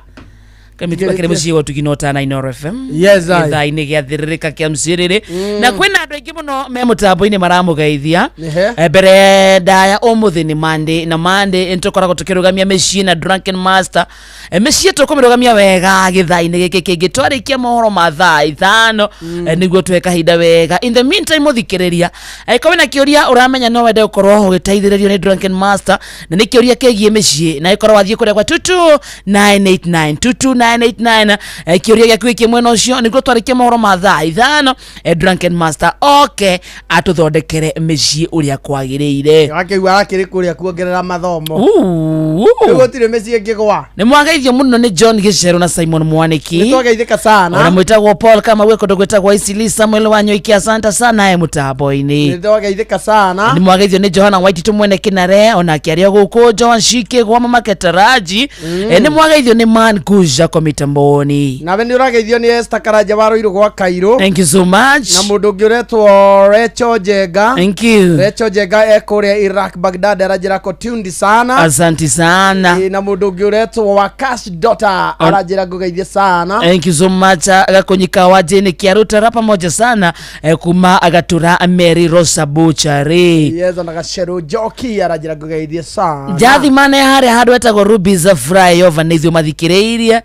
kamĩtuba kĩrĩ mũciĩ wa ũtugi na Inooro FM. Yes, I. Gĩthaa-inĩ gĩa thĩrĩrĩka kĩa mcĩrĩrĩ na kwĩna andũ aingĩ mũno me mũtambo-inĩ maramũgeithia. Ehe. Mbere ndaya ũmũthĩ nĩ Monday na Monday nĩtũkoragwo tũkĩrũgamia mĩciĩ na Drunken Master. Mĩciĩ tũkũmĩrũgamia wega gĩthaa-inĩ gĩkĩ kĩngĩ twarĩkia mohoro ma thaa 5, nĩguo tũhe kahinda wega. In the meantime mũthikĩrĩria, angĩkorwo wĩna kĩũria ũramenya no wende gũkorwo ũgĩteithĩrĩrio nĩ Drunken Master na nĩ kĩũria kĩgiĩ mĩciĩ, na ĩkorwo wathiĩ kũrĩa kwa 22989 22989, kĩũria gĩaku gĩkĩ mwena ũcio nĩguo twarĩkia mohoro ma thaa 5, Drunken Master oke atũthondekere mĩciĩ ũrĩa kwagĩrĩire. Wakĩigua arakĩrĩ kũrĩa kuongerera mathomo. Uu. Rĩu gũtirĩ mĩciĩ ĩngĩgwa. Nĩ mwageithio mũno nĩ John Gĩcerũ na Simon Mwanĩki. Nĩ twageithĩka sana. Ona mwĩtagwo Paul Kamau kũndũ gwĩtagwo Isili Samuel Wanyoike, asante sana e mũtambo-inĩ. Nĩ twageithĩka sana. Nĩ mwageithio nĩ Johana Waititũ mwene Kĩnare ona akĩaria gũkũ Joan Shike gwa mama Ketaraji. Nĩ mwageithio nĩ Man Kuja kwa mitamboni. Nawe nĩ ũrageithio nĩ Esther Karanja wa Rũirũ gwa Kairũ. Thank you so much. Na mũndũ ũngĩ ũretwo Recho Njenga. Thank you. Recho Njenga e kũrĩa Iraq Baghdad aranjĩra ko tuned sana. Asante sana. Na mũndũ ũngĩ ũretwo wa Cash Daughter aranjĩra ngũgeithie sana. Thank you so much. Gakunyika wa Jane Kiarutara pamoja sana, kuma agatura Mary Rosa Butchery. Yes, ona Gaceru Njoki aranjĩra ngũgeithie sana. Njathi mane harĩa handũ etagwo Ruby's Flyover nĩ ithuĩ mathikĩrĩirie.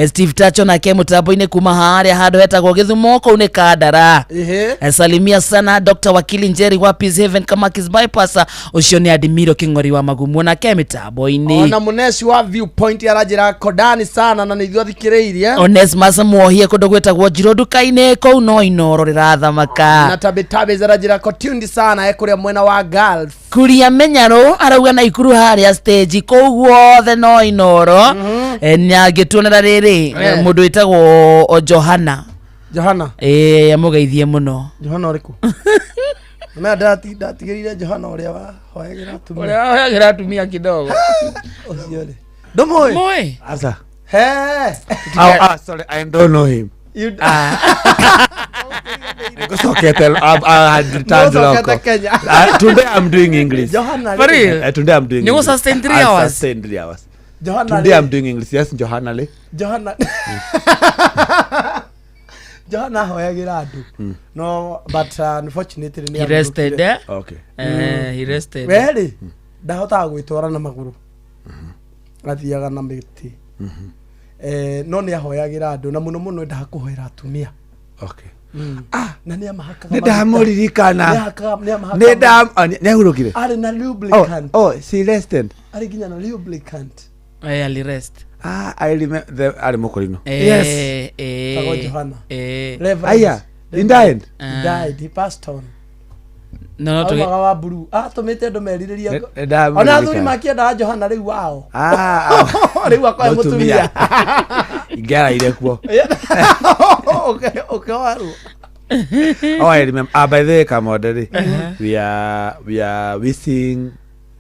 Steve Tacho nake mũtambo-inĩ kuma harĩa handũ hetagwo Gĩthumo kũu nĩ Kandara. Ehe. Salimia sana Dr. Wakili Njeri wa Peace Haven Kamakis Bypass, ũcio nĩ Adimiro Kĩng'ori wa Magumu nake mĩtambo-inĩ. Ona mũneci wa Viewpoint aranjĩra kodani sana na nĩ ithuĩ athikĩrĩirie. Onesmus Muohie kũndũ gwĩtagwo Njirũ nduka-inĩ kũu no Inooro rĩrathamaka. Na Tabitabi aranjĩra ko tuned sana e kũrĩa mwena wa Gulf. Kuria Menyarũ arauga na ikuru harĩa stage kũu guothe no Inooro. Na angĩtuonera rĩrĩ, mũndũ wĩtagwo o Johana. Johana. Amũgeithie mũno. Johana ũrĩkũ? Na ndatigĩrĩire Johana ũrĩa wahoyagĩra atumia. Ũrĩa wahoyagĩra atumia kidogo. Ũcio rĩ. Ndũmũĩ? Mũĩ? Asa. He. Oh, sorry, I don't know him. You Ngũcokete, I had returned Nĩũcokete local. Kenya. Today I'm doing English. Johana For real? Today I'm doing Nĩgũ English. sustain 3 I hours? sustained 3 hours. Johana Today rĩ. I'm doing English. Yes, Johana le. Johana. Johana ahoyagĩra andũ. No, but unfortunately nĩ He rested, eh? Okay. He rested. We rĩ, ndahotaga gwĩtwara na magũrũ. Athiaga na mĩtĩ. No nĩ ahoyagĩra andũ na mũno mũno endaga kũhoera atumia. Okay. Na nĩ amahakaga Nĩ ndamũririkana. Nĩ amahakaga. Nĩ ndam oh, nĩ ahurũkire. Arĩ na lubricant. Oh, she rested. Arĩ nginya na lubricant. Alirest. I remember the arĩ mũkũrinũ. Yes. Tagwo Johana. Reverend. Aya, he died. He died. He passed on. No, Aumaga wa blue. Atũmĩte andũ merirĩrie. Nĩ ndamũririkana. Ona athuri makĩendaga Johana rĩu wao. Ah, Rĩu akoya mũtumia. Ingĩaraire kuo. Ũkewarwo. Oh, I remember. By the way, Kamoderi, we are wishing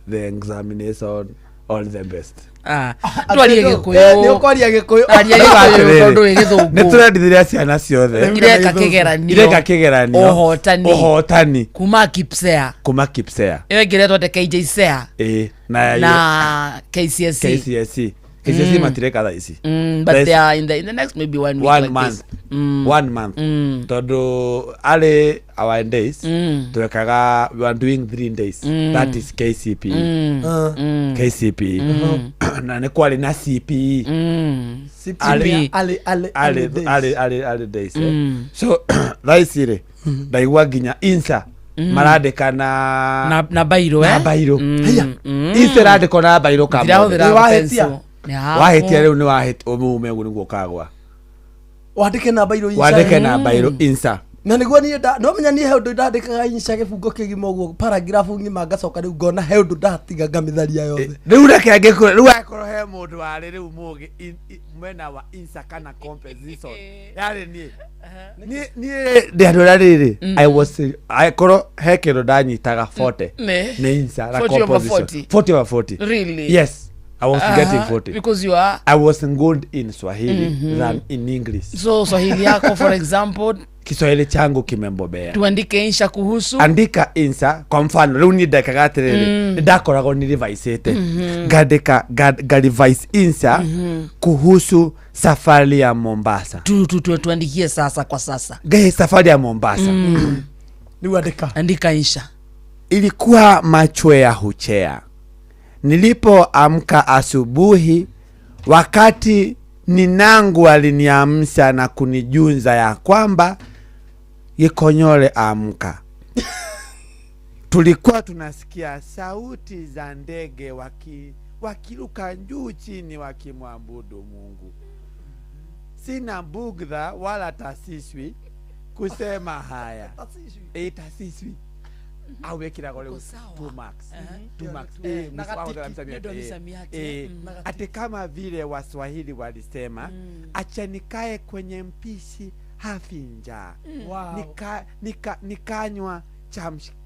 the examination all the best. Twarie Gĩkũyũ. Nĩ ũkwaria Gĩkũyũ. Aria Gĩkũyũ tondũ wĩ Gĩthũngũ. Nĩ tũrendithirie ciana ciothe Ireka kĩgeranio. Ireka kĩgeranio. Ũhotani. Ũhotani. Kuma Kipsea. Kuma Kipsea. Ĩyo ĩngĩ ĩretwo atĩ KJSEA Ĩĩ, na na KCSE. KCSE. KCSE matireka thaa ici. But Thaa they are in the next maybe one week one like month this. One month, tondu arĩ our days twekaga, we are doing 3 days. That is KCPE. KCPE na nĩ kwarĩ na CPE. Ali ali ali. Arĩ days. arĩ arĩ arĩ days, eh. So thaa ici rĩ, ndaigua nginya insha marandĩka na na bairo. Na Eh? bairo. Haiya, insha ĩrandĩkwo na bairo kamwe. Ndirahũthĩra Wahĩtia. pencil. Nĩ hapo. Wahĩtia rĩu nĩ wahĩtia ũmume ũguo nĩguo ũkagwa. Wandĩke na bairo insha. Wandĩke na bairo insha. Na nĩguo niĩ no menya niĩ he ũndũ ndandĩkaga insha gĩbungo kĩgima ũguo, paragraph ng'ima, ngacoka rĩu ngona he ũndũ ndatiga ngamĩtharia yothe. Rĩu reke angĩkorwo rĩu angĩkorwo he mũndũ warĩ rĩu mũgĩ mwena wa insha kana composition yarĩ niĩ niĩ ndĩ andũ arĩa rĩrĩ I was angĩkorwo he kĩndũ ndanyitaga 40 Nĩ. nĩ insha na 40 over composition. 40. 40 over 40. Really? Yes, I was getting 40. Because you are I was good in Swahili than in English. So Swahili yako, for example? Kiswahili changu kimembobea. Tuandike insha kuhusu? Andika insha kwa mfano rĩu niĩ ndekaga atĩrĩrĩ, nĩ ndakoragwo nĩ revisĩte, ngandĩka nga revise insha kuhusu safari ya Mombasa. Tuandikie sasa kwa sasa. Ngai, safari ya Mombasa. Rĩu andĩka. Andika insha. Ilikuwa machwe ya huchea nilipoamka asubuhi, wakati ninangu aliniamsha na kunijunza ya kwamba Gikonyole amka. Tulikuwa tunasikia sauti za ndege wakiruka juu chini wakimwabudu Mungu. Sina bugdha wala tasiswi kusema haya. Eh, tasiswi au wekirago rĩu two marks, two marks. Eh, Na wahũthĩra gatiki, msamiati, nĩ ũndũ wa eh, msamiati, eh, mm. ati kama vile Waswahili walisema, acha nikae kwenye mpishi hafi njaa. Wow. Nikanywa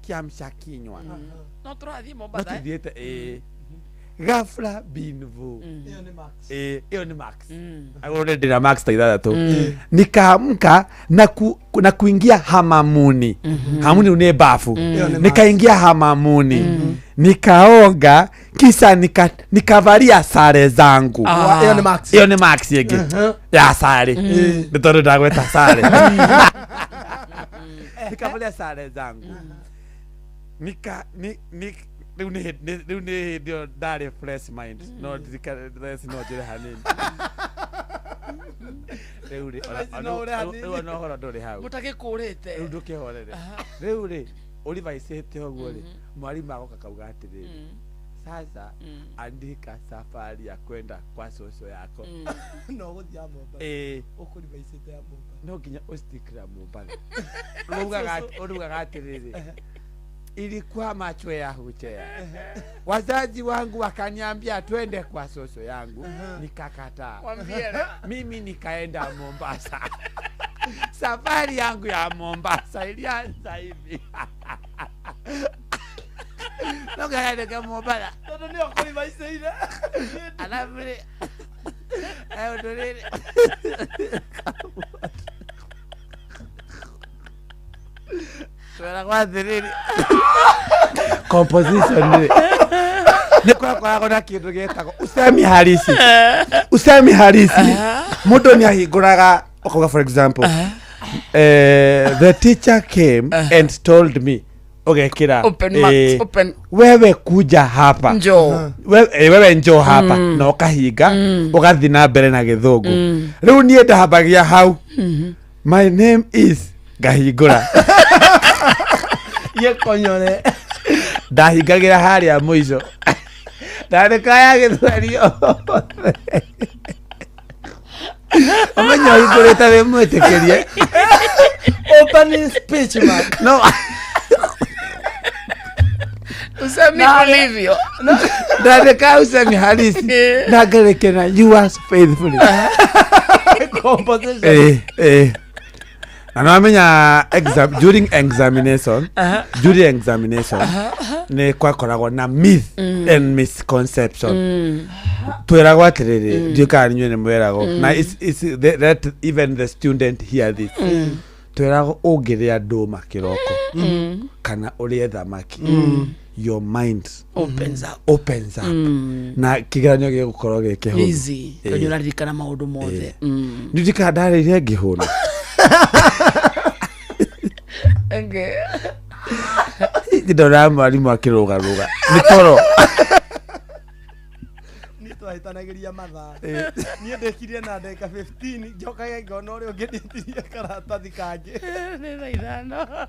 kiamsha kinywa. No tũrathiĩ No Mombasa, eh? tuthiĩte, eh. Ghafla bin vu. Ĩyo nĩ marks. Eh, ĩyo nĩ marks. Agũrũ ndĩna marks ta ithathatũ. Nikaamka na kuingia hamamuni. Hamuni nĩ bafu. Ĩyo nĩ Nikaingia hamamuni, nikaoga, kisha nikavalia sare zangu. Ah. Ĩyo nĩ marks. Ĩyo nĩ marks ĩngĩ ya sare, nĩ tondũ ndagweta sare. Nikavalia sare zangu, nika ni ni rĩu nĩ rĩu nĩ hĩndĩ ĩyo ndarĩ fresh mind. No ndirikane thaa ici no njĩre hanini rĩu rĩ Thaa ici no ũre hanini. rĩu ona ũhoro ndũrĩ hau. Mũtagĩkũrĩte. Rĩu ndũkĩhorere. Rĩu rĩ ũrivaicĩte ũguo rĩ, mwalimu agoka kauga atĩrĩrĩ, sasa andika safari ya kwenda kwa soso yako. No gũthiĩ ya Mombasa. Eh. Ũkũrivaicĩte ya Mombasa. No nginya ũstikira Mombasa. Urugaga atĩrĩrĩ, ilikuwa macho ya huchea, wazazi wangu wakaniambia twende kwa soso yangu, nikakataa. Mwambie. Mimi nikaenda Mombasa. Safari yangu ya Mombasa ilianza hivi. Nogaendeka Mombasa. Tondũ nĩyo ũkũrivaicĩire. Alafu rĩ, ũndũ rĩrĩ tweragwo atĩrĩrĩ, composition rĩ, nĩ kwakoragwo na kĩndũ gĩtagwo usemi halisi. Usemi halisi, mũndũ nĩ ahingũraga ũkauga, for example, the teacher came and told me, ũgekĩra Open marks, open. Wewe kuja hapa. Njoo. Wewe njoo hapa, na ũkahinga ũgathiĩ na mbere na gĩthũngũ. Rĩu niĩ ndambagia hau, my name is, ngahingũra. Gĩkonyore. Ndahingagĩra harĩa mũico, ndandĩka ya gĩthweri yothe, ũmenye ũhingũrĩte wĩ mwĩtĩkĩrie. Opening speech mark. No. Usemi ulivyo. Ndandĩka usemi halisi na ngarekena yours faithfully. Composition. Eh, eh. Na nĩwamenya exam, during examination, during examination nĩ kwakoragwo na myth and misconception. Twĩragwo atĩrĩrĩ, ndiũ kana inyuĩ nĩ mwĩragwo, na let even the student hear this. Twĩragwo ũngĩrĩa ndũma kĩroko kana ũrĩe thamaki, Your mind Opens up. Opens up. Na kĩgeranio gĩgũkorwo gĩ kĩhũthũ. Easy. Tondũ nĩ ũraririkana maũndũ mothe. Ndirikana ndarĩire ngĩhũna. Ndona mwarimũ akĩrũgarũga nĩ toro. Niĩ twahĩtanagĩria mathaa. Niĩ ndĩkirie na ndagĩka 15, njokage ngona ũrĩa ũngĩ ndĩtirie karatathi kangĩ. Nĩ thaa 5.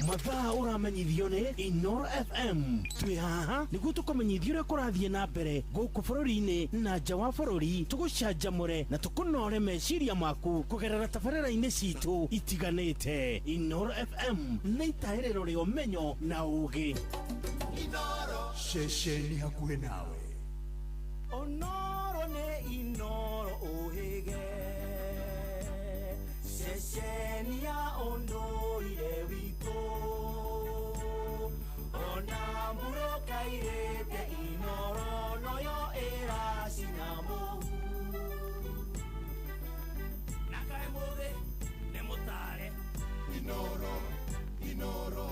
Mathaa ũramenyithio nĩ Inoro FM. Twĩ haha nĩguo tũkũmenyithia ũrĩa kũrathiĩ na mbere gũkũ bũrũri-inĩ na nja wa bũrũri, tũgũcanjamũre na tũkũnore meciria maku kũgerera tabarĩra-inĩ citũ itiganĩte. Inoro FM nĩ itahĩrĩro rĩa ũmenyo na ũgĩ. Ceceni hakuhĩ nawe. Onoro nĩ Inoro ũhĩge, ceceni ya ũndũire witũ, ona mbura ĩkairĩte Inoro noyo ĩracina mũhu. Na kaĩ mũthĩ nĩ mũtare. Inoro, Inoro,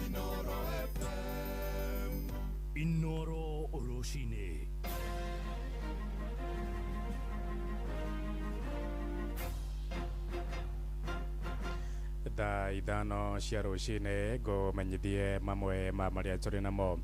Inoro FM. Inoro rũcinĩ. Thaa 5 cia rũcinĩ ngũmenyithie mamwe ma marĩa tũrĩ namo.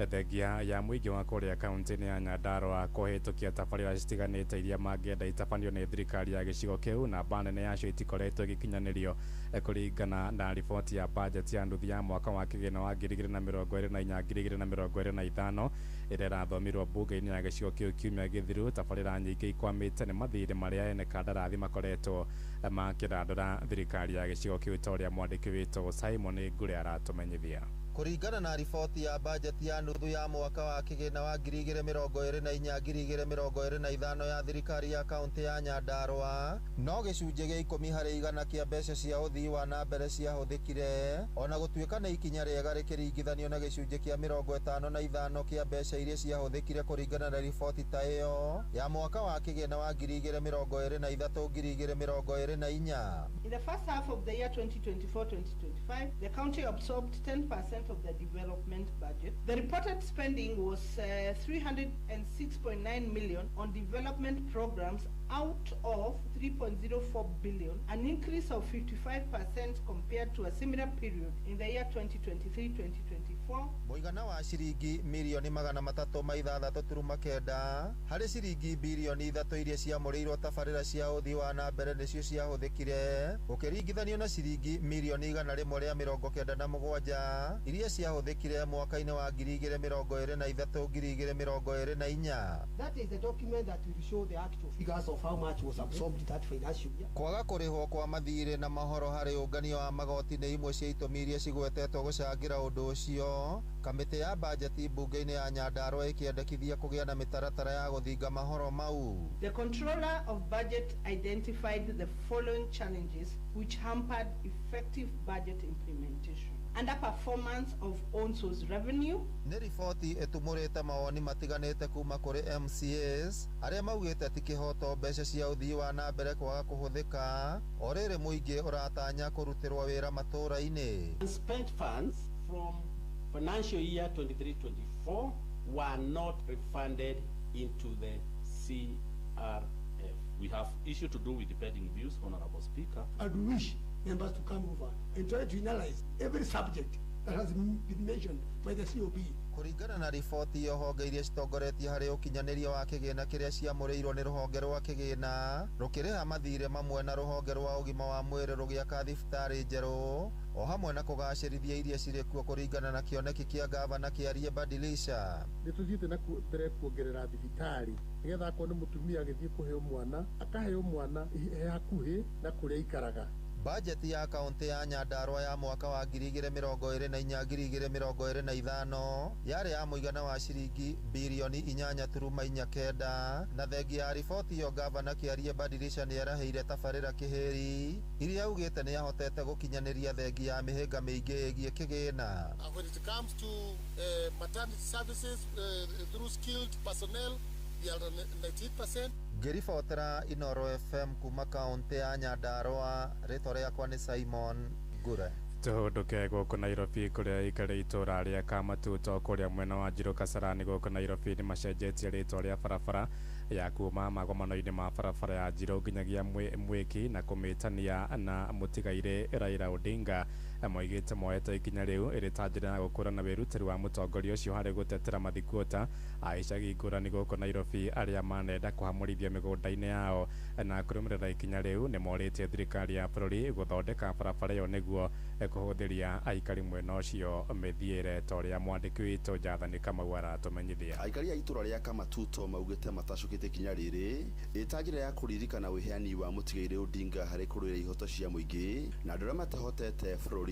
Thengia ya mũingĩ wa kũrĩa kaunti-inĩ ya Nyandarua kũhĩtũkia tabarĩra citiganĩte iria mangĩenda itabanio nĩ thirikari ya gĩcigo kĩu, namba nene yacio itikoretwo igĩkinyanĩrio kũringana na riboti ya bajeti ya nuthu ya mwaka wa kĩgĩna wa 2024 2025 ĩrĩa ĩrathomirwo mbunge-inĩ ya gĩcigo kĩu kiumia gĩthiru. Tabarĩra nyingĩ ikwamĩte nĩ mathirĩ marĩa ene kandarathi makoretwo makĩrandũra thirikari ya gĩcigo kĩu, ta ũrĩa mwandĩki witũ Simon Ngure aratũmenyithia. Kũringana na riboti ya bajeti ya nuthu ya mwaka wa kĩgĩna wa 2024 2025 ya thirikari ya kaunti ya Nyandarua, no gĩcunjĩ gĩa 10 harĩ igana kĩa mbeca cia ũthii wa na mbere ciahũthĩkire, ona gũtuĩka nĩ ikinya rĩega rĩkĩringithanio na gĩcunjĩ kĩa 55 kĩa mbeca iria ciahũthĩkire kũringana na riboti ta ĩyo ya mwaka wa kĩgĩna wa 2023 2024. In the first half of the year 2024-2025, the county absorbed 10% of the development budget. The reported spending was 306.9 million on development programs out of 3.04 billion, an increase of 55% compared to a similar period in the year 2023-2024. Mũigana wa ciringi mirioni 306.9 harĩ ciringi birioni 3 iria ciamũrĩirwo tabarĩra cia ũthii wa na mbere nĩcio ciahũthĩkire, gũkĩringithanio na ciringi mirioni 197 iria ciahũthĩkire mwaka-inĩ wa 2023 2024. That is the document that will show the actual figures of how much was absorbed that financial year. Kwaga kũrĩhwo kwa mathirĩ na mahoro harĩ ũngania wa magoti nĩ imwe cia itũmi iria cigwetetwo gũcangĩra ũndũ ũcio. Kamĩtĩ ya bajeti mbunge-inĩ ya Nyandarua ĩkĩendekithia kũgĩa na mĩtaratara ya gũthinga mahoro mau. The controller of budget identified the following challenges which hampered effective budget implementation. Underperformance of own source revenue. Nĩ riboti ĩtumũrĩte mawoni matiganĩte kuma kũrĩ MCAs arĩa maugĩte ti kĩhoto mbeca cia ũthii wa na mbere kwaga kũhũthĩka o rĩrĩ mũingĩ ũratanya kũrutĩrwo wĩra matũũra-inĩ. Spent funds from financial year 23-24 were not refunded into the CRF. We have issue to do with the pending bills, Honorable Speaker. I would wish members to come over and try to analyze every subject that has been mentioned by the COB. Kũringana na riboti ĩyo, honge iria citongoretie harĩ ũkinyanĩria wa kĩgĩna kĩrĩa ciamũrĩirwo nĩ rũhonge rwa kĩgĩna rũkĩrĩha mathirĩ mamwe na rũhonge rwa ũgima wa mwĩrĩ rũgĩaka thibitarĩ njerũ o hamwe na kũgacĩrithia iria cirĩ kuo kũringana na kĩoneki kĩa gavana kĩarie Badilisha. Nĩ tũthiĩte na mbere kuongerera thibitarĩ nĩgetha akorwo nĩ mũtumia agĩthiĩ kũheo mwana akaheo mwana he hakuhĩ na kũrĩa aikaraga. Bajeti ya kaunti ya Nyandarua ya mwaka wa 2024 2025 yarĩ ya mũigana wa ciringi birioni 8.49, na thengia ya riboti ĩyo gavana Kĩarie Badilisha nĩeraheire tabarĩra kĩhĩri iria augĩte nĩahotete gũkinyanĩria thengia ya mĩhĩnga mĩingĩ ĩgiĩ kĩgĩna. When it comes to maternity services through skilled personnel, we are 98%. Ngĩribotera Inoro FM kuma kaunti ya Nyandarua, rĩtwa rĩakwa nĩ Simon Ngure. Tuhunduke gũkũ Nairobi kũrĩa aikari itũra rĩa Kamatuto kũrĩa mwena wa Njiru Kasarani gũkũ Nairobi nĩ macenjetie rĩtwa rĩa barabara ya kuma magomano-inĩ ma barabara ya Njiru nginyagia Mwiki na kũmĩtania na mũtigairĩ Raila Odinga. Moigĩte moete ikinya rĩu ĩrĩ ta njĩra ya gũkũrana wĩrutĩri wa mũtongoria ũcio harĩ gũtetera mathikuota a icagi ngũrani gũkũ Nairobi arĩa manenda kũhamũrithia mĩgũnda-inĩ yao. Na kũrũmĩrĩra ikinya rĩu nĩ morĩtie thirikari ya bũrũri gũthondeka barabara ĩyo nĩguo kũhũthĩria aikari mwena ũcio mĩthiĩre ta ũrĩa mwandĩki witũ Jathani Kamau aratũmenyithia. Aikari a itũra rĩa Kamatuto maugĩte matacũkĩte ikinya rĩrĩ ĩta njĩra ya kũririkana wĩheani wa mũtigairĩ Odinga harĩ kũrũĩra ihoto cia mũingĩ na andũ arĩa matahotete bũrũri-inĩ.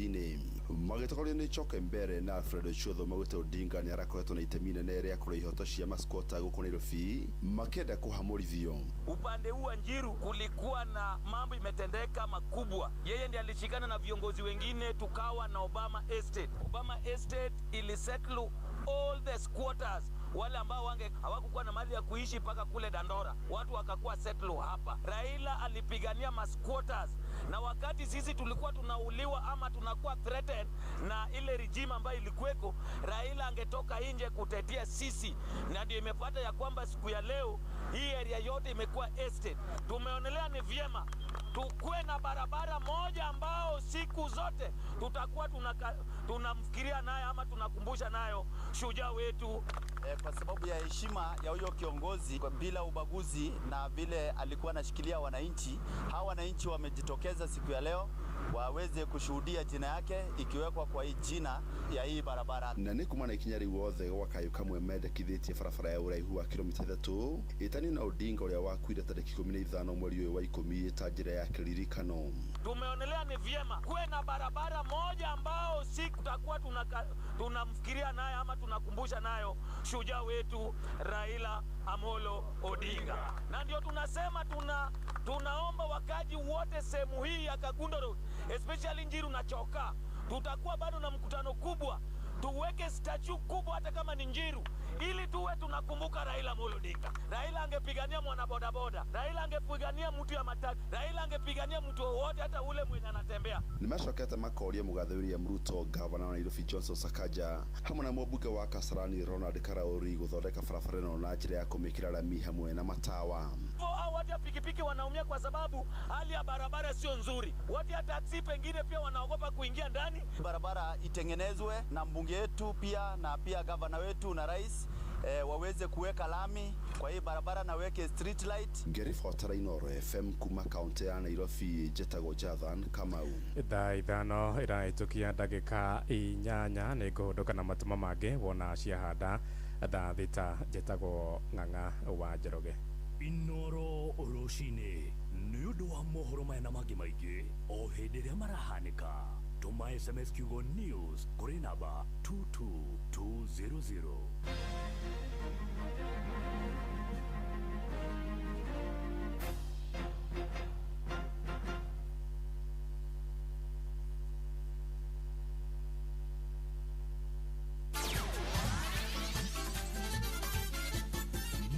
Magĩtongorio nĩ Choke Mbere na Alfred Ochuodho maugĩte Odinga nĩ arakoretwo na itemi inene rĩa kũrũa ihoto cia masquota gũkũ Nairobi makĩenda kũhamũrithio. Upande huu wa Njiru kulikuwa na mambo imetendeka makubwa. Yeye ndiye alishikana na viongozi wengine tukawa na Obama Estate. Obama Estate ilisettle all the squatters wale ambao hawakukuwa na mali ya kuishi mpaka kule Dandora, watu wakakuwa settle hapa. Raila alipigania masquatters, na wakati sisi tulikuwa tunauliwa ama tunakuwa threatened na ile regime ambayo ilikuweko, Raila angetoka nje kutetea sisi, na ndio imepata ya kwamba siku ya leo hii area yote imekuwa estate. Tumeonelea ni vyema tukue na barabara moja ambao siku zote tutakuwa tunamfikiria nayo ama tunakumbusha nayo shujaa wetu. Kwa sababu ya heshima ya huyo kiongozi bila ubaguzi na vile alikuwa anashikilia wananchi, hawa wananchi wamejitokeza siku ya leo waweze kushuhudia jina yake ikiwekwa kwa hii jina ya hii barabara. Na nĩ kuma na ikinya rĩu othe gwa kayũ kamwe mendekithĩtie barabara ya ũraihu wa kilomita 3 ĩtanio na Odinga ũrĩa wakuire tarĩki 15 mweri ũyũ wa 10 ta njĩra ya kĩririkano. Tumeonelea ni vyema kuwe na barabara moja ambao siku tutakuwa tunamfikiria nayo ama tunakumbusha nayo shujaa wetu Raila Amolo Odinga. Na ndio tunasema tunaomba wakaji wote sehemu hii ya Kangundo Road, especially Njiru na Choka, tutakuwa bado na mkutano kubwa, tuweke statue kubwa hata kama ni Njiru, ili tuwe tunakumbuka Raila Amolo Odinga. Raila angepigania mwana bodaboda, Raila angepigania mtu ya matatu, Raila angepigania mtu wowote hata ule mwenye anatembea. Nimacokete makoria mũgathe William Ruto, gavana wa Nairobi Johnson Sakaja hamwe na mũmbunge wa Kasarani Ronald Karauri gũthondeka barabara ĩno na njĩra ya kũmĩkĩra rami hamwe na matawa. Hao watu ya pikipiki wanaumia kwa sababu hali ya barabara sio nzuri. Watu ya taksi pengine pia wanaogopa kuingia ndani. Barabara itengenezwe na mbunge wetu pia na pia gavana wetu na rais waweze kuweka lami kwa hii barabara na weke street light. Ngĩribotera Inooro FM kuma kaunti ya Nairobi njĩtagwo Jathan Kamau. Thaa 5 ĩrahĩtũkia ndagĩka 8 nĩ ngũhũndũka na matuma mangĩ wona ciahanda thaa 6 njĩtagwo Ng'ang'a wa Njoroge. Inooro rũcinĩ nĩ ũndũ wa mohoro maya na mangĩ maingĩ o hĩndĩ ĩrĩa marahanĩka. Tũma SMS kiugo news kũrĩ namba 22200.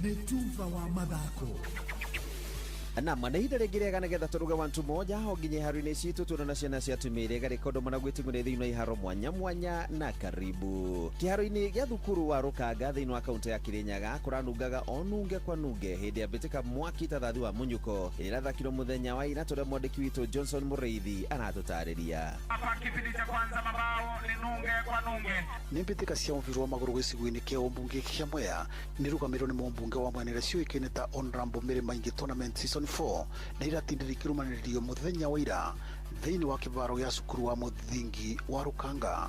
Nĩ tuva wa mathako. Na mana ihinda rĩngĩ rĩega nĩgetha tũruge wantu moja o nginya iharo-inĩ citũ tuona ciana cia tumĩre garĩka ũndũ mana gwĩting'ũrĩ thĩinĩ wa iharo mwanya mwanya na karibu kĩharo-inĩ gĩa thukuru wa Rũkanga thĩinĩ wa kaunti ya Kirinyaga kũranungaga o nunge kwa nunge hĩndĩ ya mbĩtĩka mwaki ta thathi wa munyuko ĩrĩa ĩrathakirwo mũthenya wa ira tũrĩa mwandĩki witũ Johnson Mũrĩithi aratũtarĩria. Hapa kipindi cha kwanza mabao ni nunge kwa nunge. Nĩ mbĩtĩka cia mũbira wa magũrũ gĩcigo-inĩ kĩa ũmbunge kĩa Mwea nĩrũgamĩrĩirwo nĩ mũmbunge wa Mwea nĩrĩa ciũĩkaine ta Honorable Mary Maingi Tournament Season 4 na iratindire ikĩrũmanĩrĩrio mũthenya wa ira thĩinĩ wa kĩbaro gĩa cukuru wa mũthingi wa Rũkanga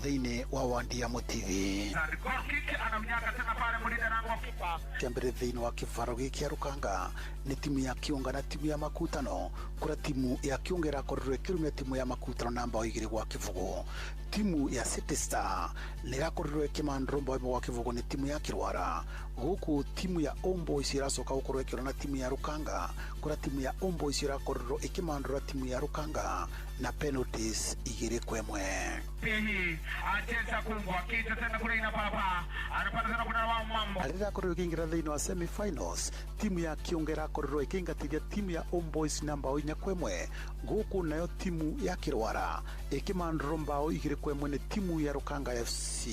thĩinĩ wa wandi ya Mũtithi. Kĩa mbere thĩinĩ wa kĩbaro gĩkĩ kĩa Rũkanga nĩ timu ya Kĩũnga na timu ya Makutano kũrĩa timu ya Kĩũnga ĩrakorirwo ĩkĩrumia timu ya Makutano na mbao 2-0. Timu ya City Star nĩ ĩrakorirwo ĩkĩmandũrwo mbao 1-0 nĩ timu ya Kĩrwara, gũkũ timu ya Homeboys ĩracoka gũkorwo ĩkĩũra na timu ya Rũkanga kũrĩa timu ya Homeboys ĩrakorirwo ĩkĩmandũra timu ya Rũkanga na penalties 2-1. Acheza kumbwa kichwa tena kule ina papa anapata tena kuna wao mambo rĩrĩa ĩrakorirwo ĩkĩingĩra thĩinĩ wa semi-finals timu ya Kĩũnga ĩrakorirwo ĩkĩingatithia timu ya Homeboys na mbao 4-1 gũkũ nayo timu ya Kĩrwara ĩkĩmandũrwo mbao 2-1 nĩ timu ya Rukanga FC.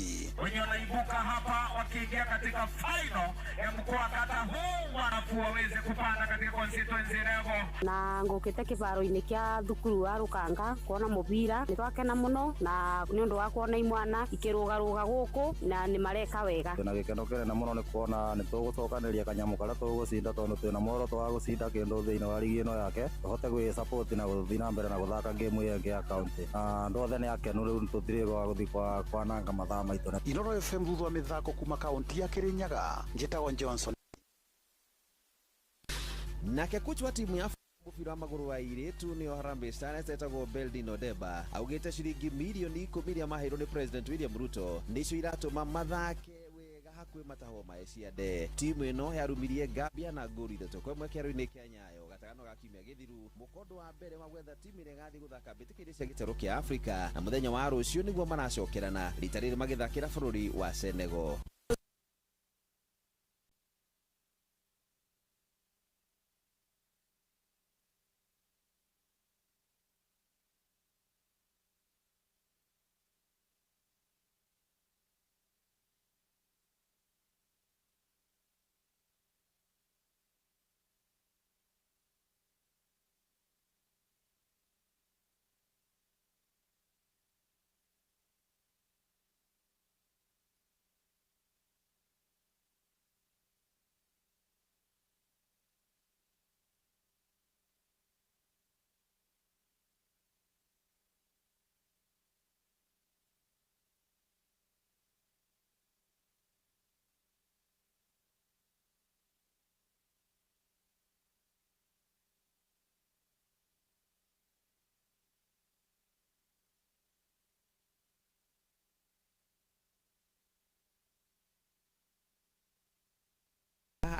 Wenye wanaibuka hapa wakiingia katika final ya mkoa kata huu wanafu waweze kupanda katika constituency level. Na ngũkĩte kĩbaro-inĩ kĩa thukuru wa Rukanga kuona mũbira nĩ twakena mũno na nĩ ũndũ wa kuona imwana ikĩrũgarũga gũkũ na nĩ mareka wega. Twĩna gĩkeno kĩnene mũno nĩ kuona nĩ tũgũcokanĩria kanyamũ karĩa tũgũcinda tondũ twĩna muoroto wa gũcinda kĩndũ thĩinĩ wa rigi ĩno yake tũhote gwĩ support na gũthiĩ na mbere na gũthaka game ĩyo ĩngĩ ya county. Andũ othe nĩ akenu rĩu tũtirĩ gwa gũthiĩ kwananga mathaa maitũ. Inoro FM thutha wa mĩthako kuma kaunti ya Kirinyaga, njĩtagwo Johnson. Nake kocha wa timu ya mũbira wa magũrũ wa airĩtu nĩo Harambee Stars etagwo Beldin Odeba augĩte ciringi mirioni 10 iria maheirwo nĩ President William Ruto nĩcio iratũma mathake wega hakuhĩ matahwo maĩ ciande. Timu ĩno yarumirie Gambia na ngũru 3-1 kĩharo-inĩ kĩa Nyayo gatagano ga kiumia gĩthiru, mũkondo wa mbere wa gwetha timu ĩrĩa ĩgathiĩ gũthaka mbĩtĩka-inĩ cia gĩtarũ kĩa Afrika, na mũthenya wa rũciũ nĩguo maracokerana rita rĩrĩ magĩthakĩra bũrũri wa Senegal.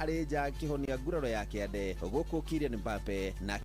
Arĩ nja akĩhonia nguraro ya kĩande gũkũ Kylian Mbappe na